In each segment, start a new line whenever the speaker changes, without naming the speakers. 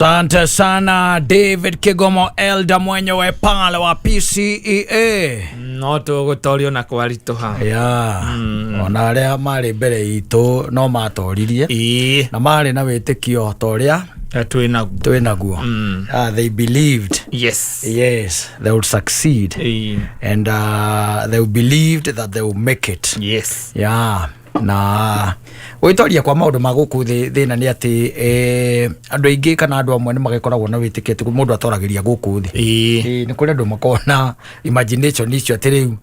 Asante sana David Kigomo Elda mwenyewe pale wa PCEA.
No tũgũtorio na kwaritũha.
Ya ona arĩa marĩ mbere itũ no matoririe na marĩ na wĩtĩkio ta ũrĩa
Twĩ naguo.
Twĩ naguo. Ah, they believed. Yes, they would succeed and they believed that they would make it. Yeah, na gwĩtoria kwa maũndũ ma gũkũ thĩ, thĩna nĩ atĩ andũ aingĩ kana andũ amwe nĩ magĩkoragwo na wĩtĩkio atĩ mũndũ atoragĩria gũkũ thĩ. Nĩ kũrĩ andũ makoragwo na imagination icio atĩ rĩu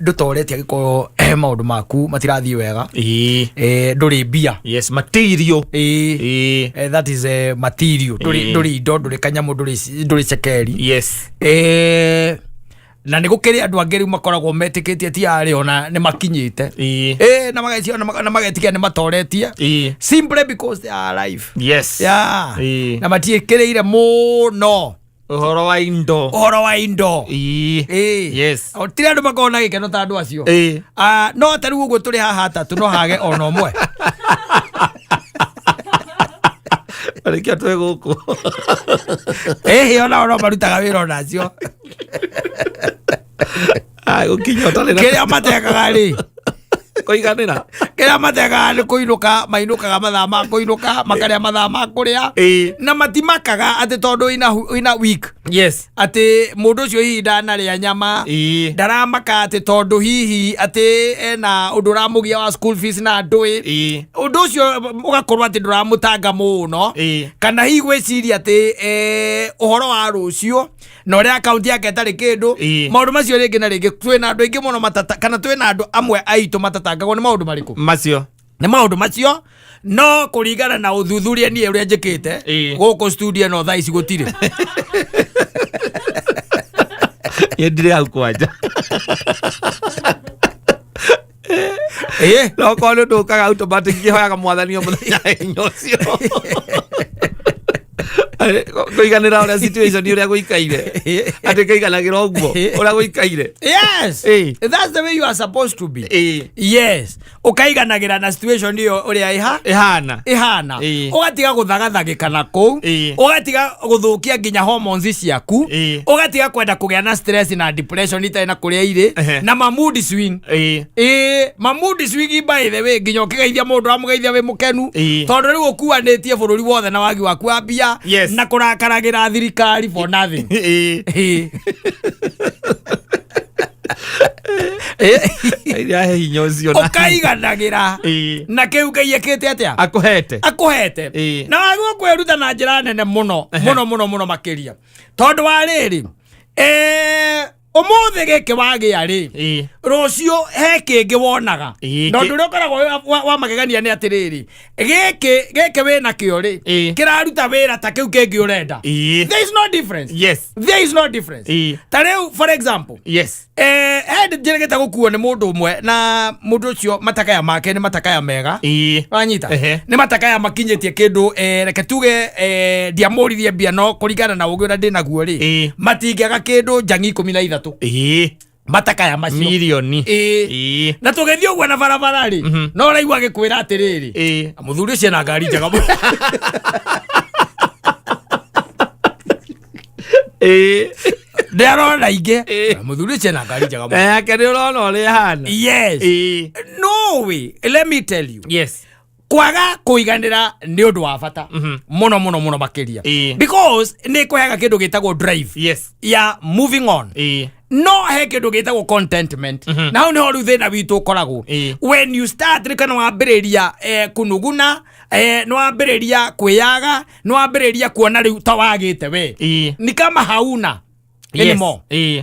ndũtoretie angĩkorwo maũndũ maku matirathiĩ wega, ndũrĩ mbia.
Yes, material.
That is material. Ndũrĩ ndũrĩ indo, ndũrĩ kanyamũ, ndũrĩ cekeri. Na nĩ gũkĩrĩ andũ angĩ rĩu makoragwo metĩkĩtie ti arĩ ona nĩ makinyĩte, na magecia na magetĩkia nĩ matoretie simply because they are alive. Na matiĩkĩrĩire mũno
ũhoro wa indo.
Ũhoro wa indo. Tiri andũ makoragwo na gĩkeno ta andũ acio. Ah, no ta rĩu ũguo tũrĩ haha atatũ no hage ona ũmwe.
Arĩkia twĩ gũkũ.
Ĩhĩ, onao no marutaga wĩra onacio.
Ah, gũkinya ũtarĩ na
Kĩrĩa matekaga rĩ,
kũiganĩra.
Kĩrĩa matekaga nĩ kũinũka, mainũkaga mathaa ma kũinũka, makarĩa mathaa ma kũrĩa, na matimakaga atĩ tondũ ina week atĩ mũndũ ũcio hihi ndanarĩa nyama, ndaramaka atĩ tondũ hihi atĩ ena ũndũ ũramũgia wa school fees na ndũĩ, ũndũ ũcio ũgakorwo atĩ ndũramũtanga mũno, kana hihi gwĩciria atĩ ũhoro wa rũciũ na ũrĩa akaunti yake ĩtarĩ kĩndũ. Maũndũ macio rĩngĩ na rĩngĩ twĩna andũ aingĩ mũno matata, kana twĩna andũ amwe aitũ matatangagwo nĩ maũndũ marĩkũ?
Macio.
Nĩ maũndũ macio, no kũringana na ũthuthuria niĩ ũrĩa njĩkĩte gũkũ studio ĩno thaa ici gũtirĩ.
Niĩ ndirĩ hau kwanja. No korwo nĩ ũndũ ũkaga automatic, ngĩhoyaga Mwathani o mũthenya hinya ũcio kũiganĩra ũrĩa situation ũrĩa gũikaire, atĩ kaiganagĩra ũguo ũrĩa gũikaire.
Yes. That's the way you are supposed to be. Yes, ũkaiganagĩra na situation ĩyo ũrĩa ĩha
ĩhana.
Ĩhana. Ũgatiga gũthagathagĩka na kũu, ũgatiga gũthũkia nginya hormones ciaku, ũgatiga kwenda kũgĩa na stress na depression itarĩ na kũrĩa irĩ, na ma mood swing. Ĩĩ, ma mood swing, by the way, nginya ũkĩgeithia mũndũ amũgeithia wĩ mũkenu, tondũ rĩu ũkuanĩtie bũrũri wothe na wagi waku wa mbia, na kũrakaragĩra thirikari for nothing.
Irahe hinya ũcio na
Ũkaiganagĩra na kĩu Ngai ekĩte atĩa?
Akũhete.
Akũhete. Na wagwo kwĩruta na njĩra nene mũno mũno mũno mũno makĩria, tondũ wa rĩrĩ, ũmũthĩ gĩkĩ wagĩa rĩ, rũciũ he kĩngĩ wonaga. Na ũndũ ũrĩa ũkoragwo wĩ wa magegania nĩ atĩrĩrĩ, gĩkĩ gĩkĩ wĩ nakĩo rĩ, kĩraruta wĩra ta kĩu kĩngĩ ũrenda. There is no difference. There is no difference. Ta rĩu, for example, he njĩrĩgĩte gũkuo nĩ mũndũ ũmwe, na mũndũ ũcio matakaya make nĩ matakaya mega. Wanyita? Nĩ matakaya makinyĩtie kĩndũ, reke tuge, ndiamũririe mbia, no kũringana na ũgĩ ũrĩa ndĩ naguo rĩ, matingĩaga kĩndũ njangi 13, matakaya macio.
Mirioni.
Na tũgĩthiĩ ũguo na barabara rĩ, no ũraigua agĩkwĩra atĩrĩrĩ, mũthuri ũcio ena ngari njega mũno. Ndĩ arona ingĩ. Mũthuri ũcio ena ngari njega mũno.
Na yake nĩ ũrona ũrĩa ĩhana.
Yes. No way, let me tell you, kwaga kũiganĩra nĩ ũndũ wa bata mũno mũno mũno makĩria, because nĩ kũheaga kĩndũ gĩtagwo drive ya moving on. No he kĩndũ gĩtagwo contentment, na hau nĩho rĩu thĩna witũ ũkoragwo. When you start rĩ, kana wambĩrĩria kunuguna, nĩ wambĩrĩria kwĩyaga, nĩ wambĩrĩria kuona rĩu ta wagĩte we, ni kama hauna anymore.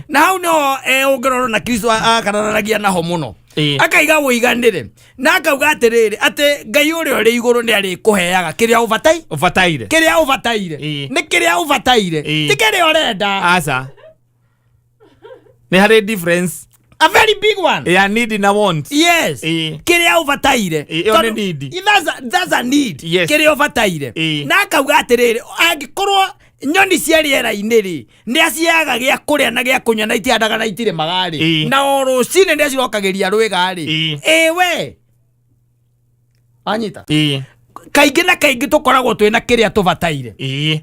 Na hau niho ũngĩrora na Kristo akararanagia naho mũno, akaiga ũiganĩre, na akauga atĩrĩrĩ, atĩ Ngai ũrĩa ũrĩ igũrũ nĩ arĩkũheaga kĩrĩa ũbatai
ũbataire.
Kĩrĩa ũbataire. Nĩ kĩrĩa ũbataire, ti kĩrĩa ũrenda.
Aca, nĩ harĩ difference.
A very big one.
Ya need na want.
Yes. Kĩrĩa ũbataire.
Ĩĩ, ĩyo nĩ need.
That's a need. Kĩrĩa ũbataire. Na akauga atĩrĩrĩ, angĩkorwo nyoni cia rĩera-inĩ rĩ, nĩ aciaga gĩa kũrĩa na gĩa kũnyua, na itihandaga na itirĩmaga rĩ, na o rũcinĩ nĩ acirokagĩria rwĩga rĩ, ĩ we anyita. Kaingĩ na kaingĩ tũkoragwo twĩna kĩrĩa tũbataire.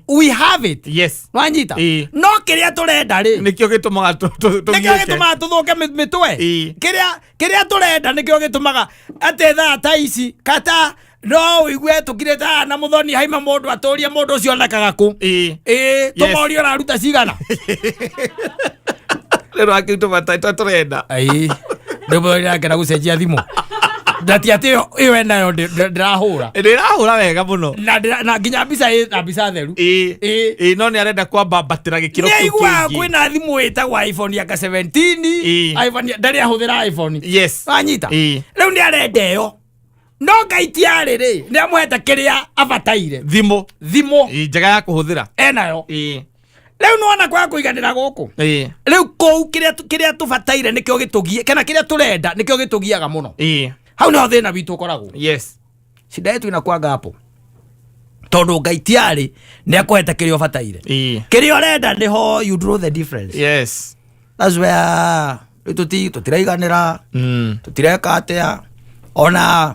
We have it. Wanyita? No kĩrĩa tũrenda rĩ,
Nĩkĩo gĩtũmaga
nĩkĩo
tũgiĩke.
Gĩtũmaga tũthũke mĩtwe. Kĩrĩa kĩrĩa tũrenda nĩkĩo gĩtũmaga atĩ thaa ta ici kata no ũigue tũkirĩte haha na mũthoni haima mũndũ atũrie mũndũ ũcio onekaga kũ. Ĩĩ, tũmorie ũraruta cigana.
Rĩu akĩu tũbataire tũrenda.
Ai, rĩu mũthoni arakena gũcenjia thimũ na ti atĩ ĩyo enayo ndĩrahũra.
Ndĩrahũra wega mũno.
Na nginya mbica ĩ na mbica theru.
Ĩĩ, no nĩ arenda kwambambatĩra gĩkĩro
Nĩ
kĩu
aiguaga
kĩngĩ.
kwĩna thimũ ĩtagwo iPhone ya ka 17. iPhone ndarĩ ahũthĩra iPhone. Wanyita? Rĩu nĩ arenda ĩyo, no Ngai tiarĩ rĩ, nĩ amũhete kĩrĩa abataire.
Thimũ.
Thimũ.
Ĩĩ, njega ya kũhũthĩra.
Enayo. Rĩu nĩwona kwaga kũiganĩra gũkũ. Rĩu kũu kĩrĩa tũbataire nĩkĩo gĩtũgie, kana kĩrĩa tũrenda nĩkĩo gĩtũgiaga mũno. Hau nĩho thĩna witũ ũkoragwo. Shida yetu inakuwaga hapo, tondũ Ngai tiarĩ nĩ akũhete kĩrĩa ũbataire. Kĩrĩa ũrenda nĩho you draw the difference. That's where rĩu tũtiraiganĩra. Tũtireka atĩa, ona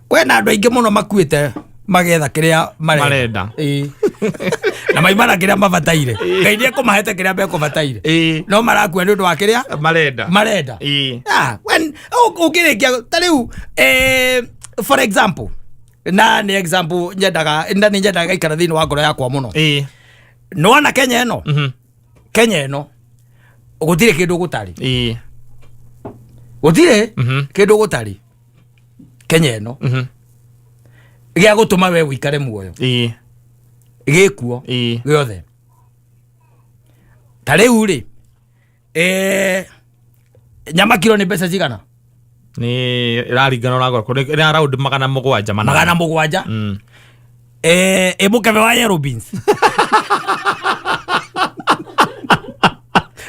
kwĩna andũ aingĩ mũno makuĩte magetha kĩrĩa marenda.
Marenda.
Ĩĩ. Na maimana kĩrĩa mabataire. Ngai nĩ ekũmahete kĩrĩa mekũbataire, no marakua nĩ ũndũ wa kĩrĩa
marenda.
Marenda. Ah, ũngĩrĩkia ta rĩu, for example, na nĩ example nyendaga, na nĩ nyendaga gaikara thĩinĩ wa ngoro yakwa mũno. Nĩwona Kenya ĩno? Kenya ĩno gũtirĩ kĩndũ gũtarĩ. Gũtirĩ kĩndũ gũtarĩ Kenya ĩno gĩa gũtũma we ũikare muoyo. Gĩkuo gĩothe. Ta rĩu rĩ, nyama kiro nĩ mbeca cigana?
Nĩ ĩraringana ũragũra kũ, nĩ around 700.
700. Ĩ mũkebe wa yellow beans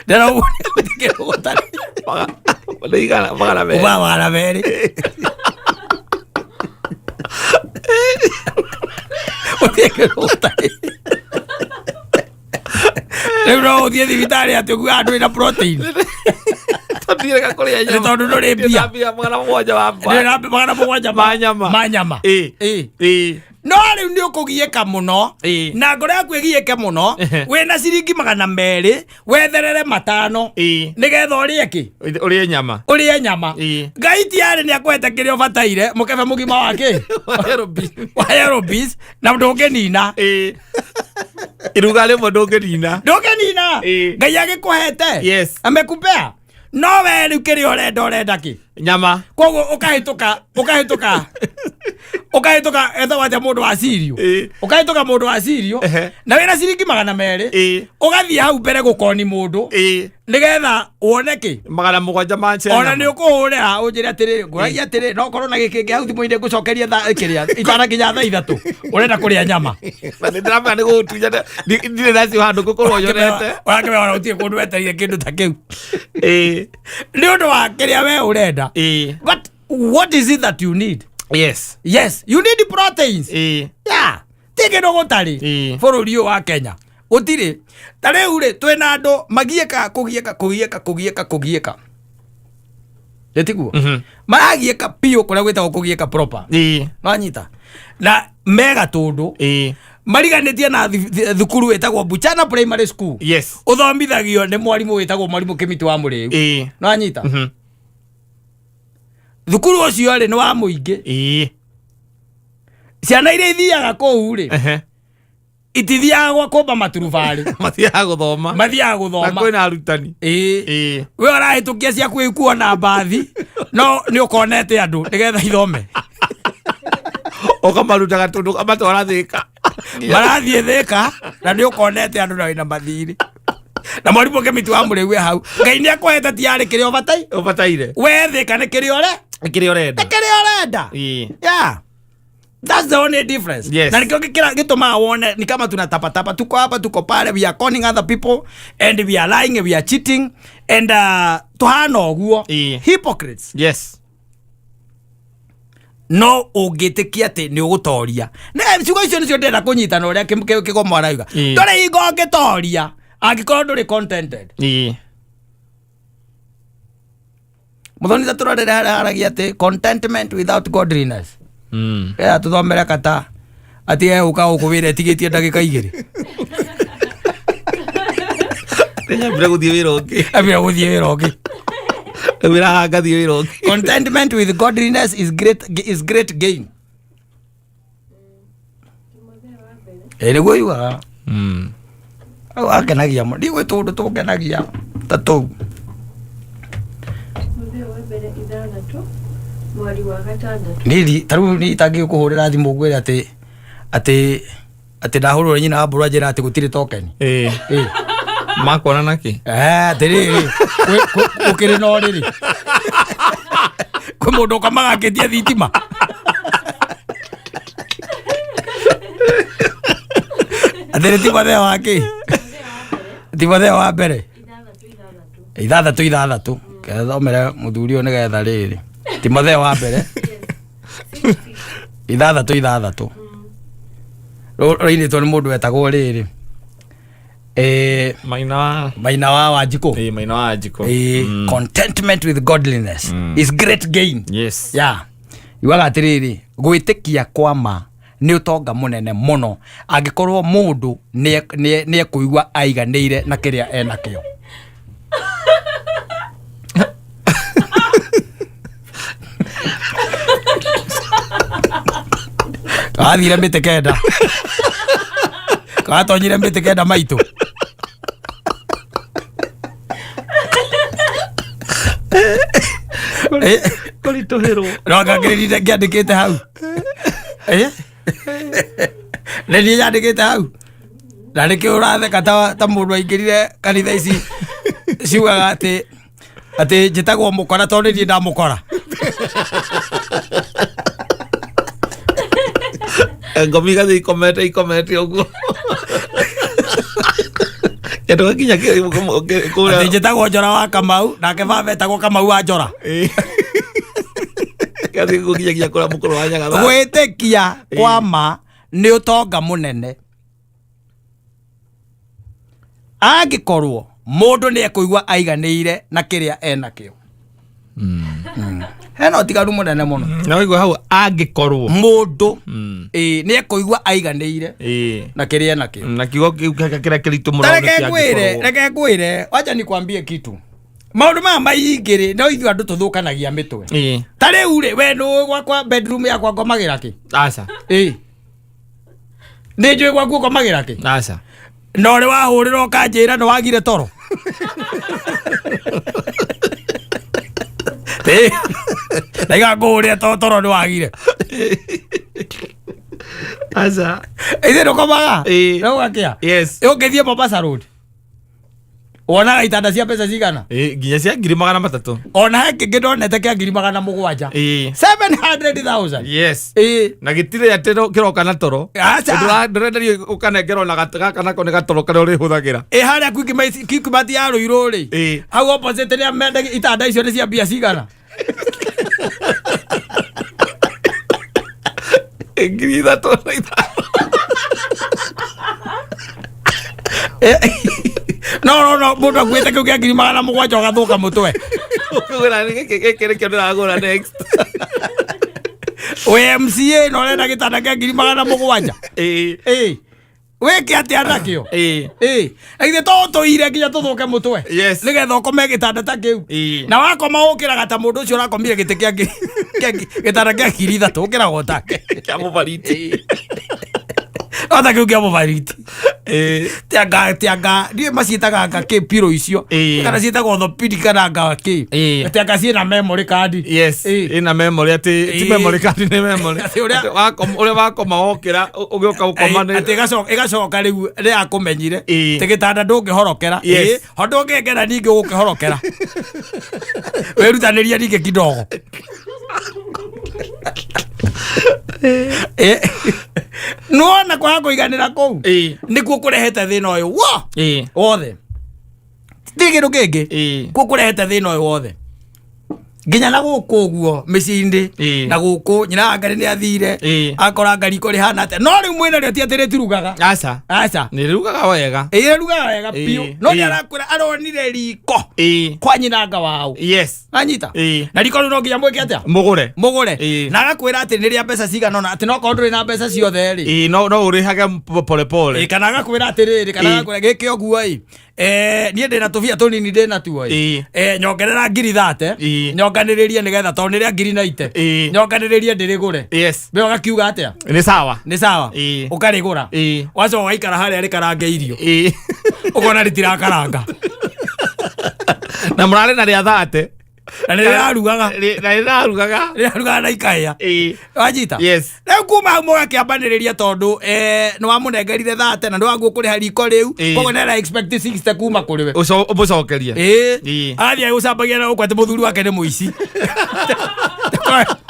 ndĩra kĩndũ gũtarĩ.
Nĩ 200.
Umaga 200. Gũtirĩ kĩndũ gũtarĩ. Rĩu no ũthiĩ thibitarĩ atĩ ũguo handũ ĩna protein.
Tũtireka kũrĩa
Nĩ
nyama.
tondũ ndũrĩ mbia.
Ndĩ na mbia 700 wa
Ndĩna 700
ma nyama.
Ma nyama. No rĩu nĩ ũkũgiĩka mũno na ngoro yaku ĩgiĩke mũno. Wĩna ciringi 200, wetherere 5 nĩgetha ũrĩe kĩ?
Ũrĩe nyama.
Ũrĩe nyama. Ngai tiarĩ nĩ akũhete kĩrĩa ũbataire, mũkebe mũgima wa kĩ?
Yellow beans.
Wa yellow beans, na ndũngĩnina.
Iruga rĩmwe ndũngĩnina.
Ndũngĩnina. Ngai agĩkũhete. Amekupea, no we rĩu kĩrĩa ũrenda, ũrenda kĩ?
Nyama.
Koguo ũkahĩtũka etagwo atĩa, mũndũ wa cirio. Ũkahĩtũka mũndũ wa cirio na wĩna ciringi 200, ũgathiĩ hau mbere gũkoni mũndũ nĩgetha wone kĩ?
700 ma cia
Ona
nyama.
nĩ ũkũhũrĩra ũnjĩre atĩrĩrĩ, ngũragia atĩrĩrĩ, no korwo na gĩkĩngĩ hau thimũ-inĩ, ngũcokerie thaa kĩrĩa itanakinya thaa 3, ũrenda kũrĩa nyama.
Na nĩ ndĩramenya nĩ gũgũtunya, ndirĩ nacio handũ ngũkorwo nyonete.
Ũrakĩmenya ona gũtirĩ kũndũ wetereire kĩndũ ta kĩu nĩ ũndũ wa kĩrĩa we ũrenda. But what is it that you need? Yes, you need proteins. Yeah, ti kĩndũ gũtarĩ. Bũrũri ũyũ wa Kenya gũtirĩ. Ta rĩu rĩ, twĩna andũ magiĩkaga kũgiĩka, kũgiĩka, kũgiĩka, kũgiĩka, nĩtiguo? Maragiĩka biũ, kũrĩa gwĩtagwo kũgiĩka proper. Nwanyita? Na mega tũndũ mariganĩtie na thukuru ĩtagwo Buchana Primary School. Ũthomithagio nĩ mwarimũ wĩtagwo mwarimũ Kĩmiti wa Mũrĩu. Nwanyita? Thukuru ũcio rĩ, nĩ wa mũingĩ. Ciana iria ithiaga kũu rĩ, itithiaga gwa kũmba maturubarĩ.
Mathiaga gũthoma.
Mathiaga
Na
gũthoma.
Kwĩna arutani.
We ũrahĩtũkia ciaku ikuona mbathi, no nĩ ũkonete andũ nĩgetha ithome.
Ũkamarutaga tũndũ, ũkamatwara Thĩka.
Marathiĩ Thĩka na nĩ ũkonete andũ na wĩna mathirĩ na mwarimũ Kĩmiti wa Mũrĩu e hau. Ngai nĩ akũhete tiarĩ kĩrĩa ũbatai.
Ũbataire.
We Thĩka nĩ kĩrĩa ũre
Kĩrĩa ũrenda.
Nĩ kĩrĩa ũrenda. Yeah. That's the only difference. Na nikio gĩtũmaga wone ni kama tunatapatapa, tuko hapa, tuko pale, we are conning other people and we are lying, we are cheating and tuhana ũguo. Hypocrites. No ũngĩtĩkia atĩ nĩ ũgũtoria, na ciugo icio nĩcio ndĩrenda kũnyita na ũrĩa Kĩgomo arauga. Ndũrĩ hingo ũngĩtoria angĩkorwo ndũrĩ contented. Mũthoni, ta tũrorere harĩa haragia atĩ contentment without godliness. Ĩya tũthomere kata atĩ egũka gũkũ wĩra ĩtigĩtie ndagĩka 2.
Nyambire gũthiĩ wĩra ũngĩ.
Ambire gũthiĩ wĩra ũngĩ.
Wĩra haha ngathiĩ wĩra ũngĩ.
Contentment with godliness is great gain. Ĩ nĩguo yugaga. Hau akenagia mũno, ndigwĩ tũndũ tũngenagia ta tũu.
Timotheo wa mbere 6 mweri wa 6.
Nĩri ta rĩu nĩ itangĩkũhũrĩra thimũ ngwĩre atĩ ndahũrĩrwo nyina wa mbũrũ anjĩra atĩ gũtirĩ token. Ĩ.
Makona nakĩ?
Eh, atĩrĩrĩ, gũkĩrĩ na ũrĩrĩ, kwĩ mũndũ ũkomaga akĩtie thitima. Atĩrĩ, Timotheo wa kĩ? Timotheo wa mbere
6 6.
6 6, kethomere mũthuri ũyũ nĩgetha rĩrĩ. Timotheo wa mbere 6 6 rũinĩtwo nĩ mũndũ wetagwo rĩrĩ,
Maina wa
Maina wa Wanjikũ.
Ĩ, Maina wa Wanjikũ.
Contentment with godliness is great gain. Ya yugaga atĩrĩrĩ, gwĩtĩkia kwa ma nĩ ũtonga mũnene mũno angĩkorwo mũndũ nĩ ekũigua aiganĩire na kĩrĩa enakĩo. Kathire mĩtĩ 9, katonyire mĩtĩ 9 maitũ.
Kũritũhĩrwo.
No ngangĩrĩrire ngĩandĩkĩte hau. Nĩ niĩ nyandĩkĩte hau na nĩkĩo ũratheka ta mũndũ aingĩrire kanitha ici ciugaga atĩ njĩtagwo mũkora tondũ nĩ niĩ ndamũkora.
Ngomi igathiĩ ikomete ũguo kĩndũ gakinya
atĩ
kũrĩa.
Njĩtagwo Njora wa Kamau, nake baba etagwo Kamau wa Njora.
Gathiĩ gũkinya nginya kũrĩa mũkũrũ wa Nyagatha.
Gwĩtĩkia kwa ma nĩ ũtonga mũnene angĩkorwo mũndũ nĩ ekũigua aiganĩire na kĩrĩa enakĩo. Hena ũtiganu mũnene mũno.
Na waigua hau angĩkorwo
mũndũ nĩ ekũigua aiganĩire na kĩrĩa enakĩo.
Na kiugo kĩu kĩrĩa kĩritũ mũno
Ta
nĩ
reke ngwĩre
kĩangĩkorwo.
Reke ngwĩre, wacha nikwambie kitu, maũndũ maya maingĩ rĩ, no ithuĩ andũ tũthũkanagia mĩtwe. Ta rĩu rĩ, we nũĩ gwakwa bedroom yakwa ngomagĩra kĩ?
Aca.
Ĩ, nĩ njũĩ gwaku ũkomagĩra kĩ?
Aca.
Na ũrĩ wahũrĩra ũkanjĩra nĩ wagire toro. Ĩ, ndaiga ngũhũrĩre to toro nĩ wagire.
Aca.
Ithuĩ ndũkomaga
Ĩ.
no ũgakĩa. Ũngĩthiĩ Mombasa Road wonaga itanda cia mbeca cigana?
Nginya cia 300,000.
Ona he kĩngĩ ndonete kĩa 700,000. 700,000.
Na gĩtirĩ atĩ kĩroka na toro.
Aca.
Ndũrenderio ũkanengerwo na gaka nako nĩ gatoro karĩa ũrĩhũthagĩra.
Ĩ, harĩa Quickmart ya Rũirũ rĩ, hau opposite nĩ mendagia itanda icio, nĩ cia mbia cigana?
3,005.
No mũndũ akuĩte kĩu kĩa 700,000 ũgathũka mũtwe.
Ũkĩgũra gĩkĩ, gĩkĩ nĩkĩo ndĩragũra next.
Wĩ MCA na ũrenda gĩtanda kĩa 700,000?
Ĩ.
Ĩ, wĩke atĩa nakĩo?
Ĩ.
Ĩ, na githĩ to ũtũire nginya tũthũke mũtwe nĩgetha ũkome gĩtanda ta kĩu? Na wakoma ũkĩraga ta mũndũ ũcio ũrakomire gĩtĩ kĩa gĩtanda kĩa 3,000, ũkĩraga o take.
Kĩa mũbariti.
No ta kĩu kĩa mũbariti.
Ĩ.
Tianga ndiĩ maciĩtaga anga kĩ piro icio, kana ciĩtagwo orthopedic kana anga kĩ. Tianga ciĩna memory card.
Ĩna memory atĩ ti memory card, nĩ memory.
Atĩ
Atĩ ũrĩa wakoma wokĩra ũgĩũka gũkoma nĩ
Atĩ ĩgacoka rĩu rĩrĩa akũmenyire atĩ gĩtanda ndũngĩhorokera. Ho ndũngĩngera ningĩ ũgũkĩhorokera, wĩrutanĩrie ningĩ kidogo. Nĩwona kwaga kũiganĩra kũu nĩkuo kũrehete thĩna ũyũ wo wothe, ti kĩndũ kĩngĩ, kuo kũrehete thĩna ũyũ wothe. Nginya na gũkũ ũguo mĩciĩ-inĩ. Na gũkũ nyina wa Ngarĩ nĩ athire. Akora ngari ko rĩhana atĩa, no rĩu mwĩna rĩo ti atĩ rĩtirugaga.
Aca.
Aca.
Nĩ rĩrugaga wega.
Ĩ, rĩrugaga wega biũ, no nĩ arakwĩra aronire riko kwa nyinanga wao. Anyita. Na riko rĩu no nginya mwĩke atĩa?
Mũgũre.
Mũgũre. Na agakwĩra atĩ nĩ rĩa mbeca cigana ũna, atĩ no korwo ndũrĩ na mbeca ciothe rĩ,
No ũrĩhage pole pole.
Ĩ, kana agakwĩra atĩrĩrĩ, kana agakwĩra gĩkĩ ũguo ĩ, niĩ ndĩna tũbia tũnini ndĩna tuo ĩ. Nyongerera ngiri 30. Nyonganĩrĩrie nĩgetha, tondũ nĩ rĩa ngiri 90. Nyonganĩrĩrie ndĩrĩgũre. We ũgakiuga atĩa?
Nĩ sawa.
Nĩ sawa. Ũkarĩgũra. Wacoka ũgaikara harĩa rĩkarange irio, ũkona rĩtirakaranga.
Na mũrarĩ na rĩa 30.
Na nĩ rĩrarugaga.
Na rĩrarugaga.
Rĩrarugaga na ikahĩa. Wanyita?
Yes.
Rĩu kuma hau mũgakĩambanĩrĩria tondũ nĩ wamũnengerire 30 na nĩ waguo kũrĩha riko rĩu. Koguo nĩ ara expect 60 kuma kũrĩ we.
Ũmũcokerie.
Athiĩ agĩcambagia na gũkũ atĩ mũthuri wake nĩ mũici,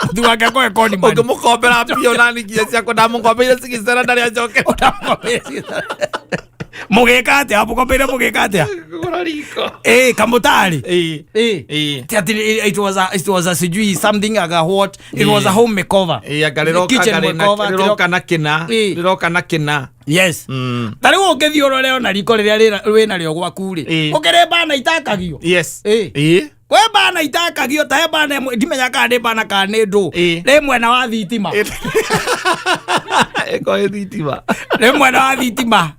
mũthuri wake akoe koni mani.
Ũngĩmũkombera mbia ona nginya ciakwa ndamũkombeire 60 na ndarĩ anjokera.
Mũgĩka atĩa? Wamũkombeire mũgĩka atĩa?
Kũgũra riko.
Ĩ, kamũtarĩ. Ti atĩ it was a sijui something like a what, it was a home makeover.
Anga rĩroka.
Kitchen makeover.
Rĩroka na kĩna. Rĩroka na kĩna.
Yes. Ta rĩu ũngĩthiĩ ũrore ona riko rĩrĩa wĩnarĩo gwaku rĩ, ũkĩrĩ bana itakagio. Kwĩ bana itakagio, ta he bana ĩmwe ndimenya kana nĩ bana kana nĩ ndũ. Rĩ mwena wa thitima.
Ĩkorwo ĩ thitima.
Rĩ mwena wa thitima,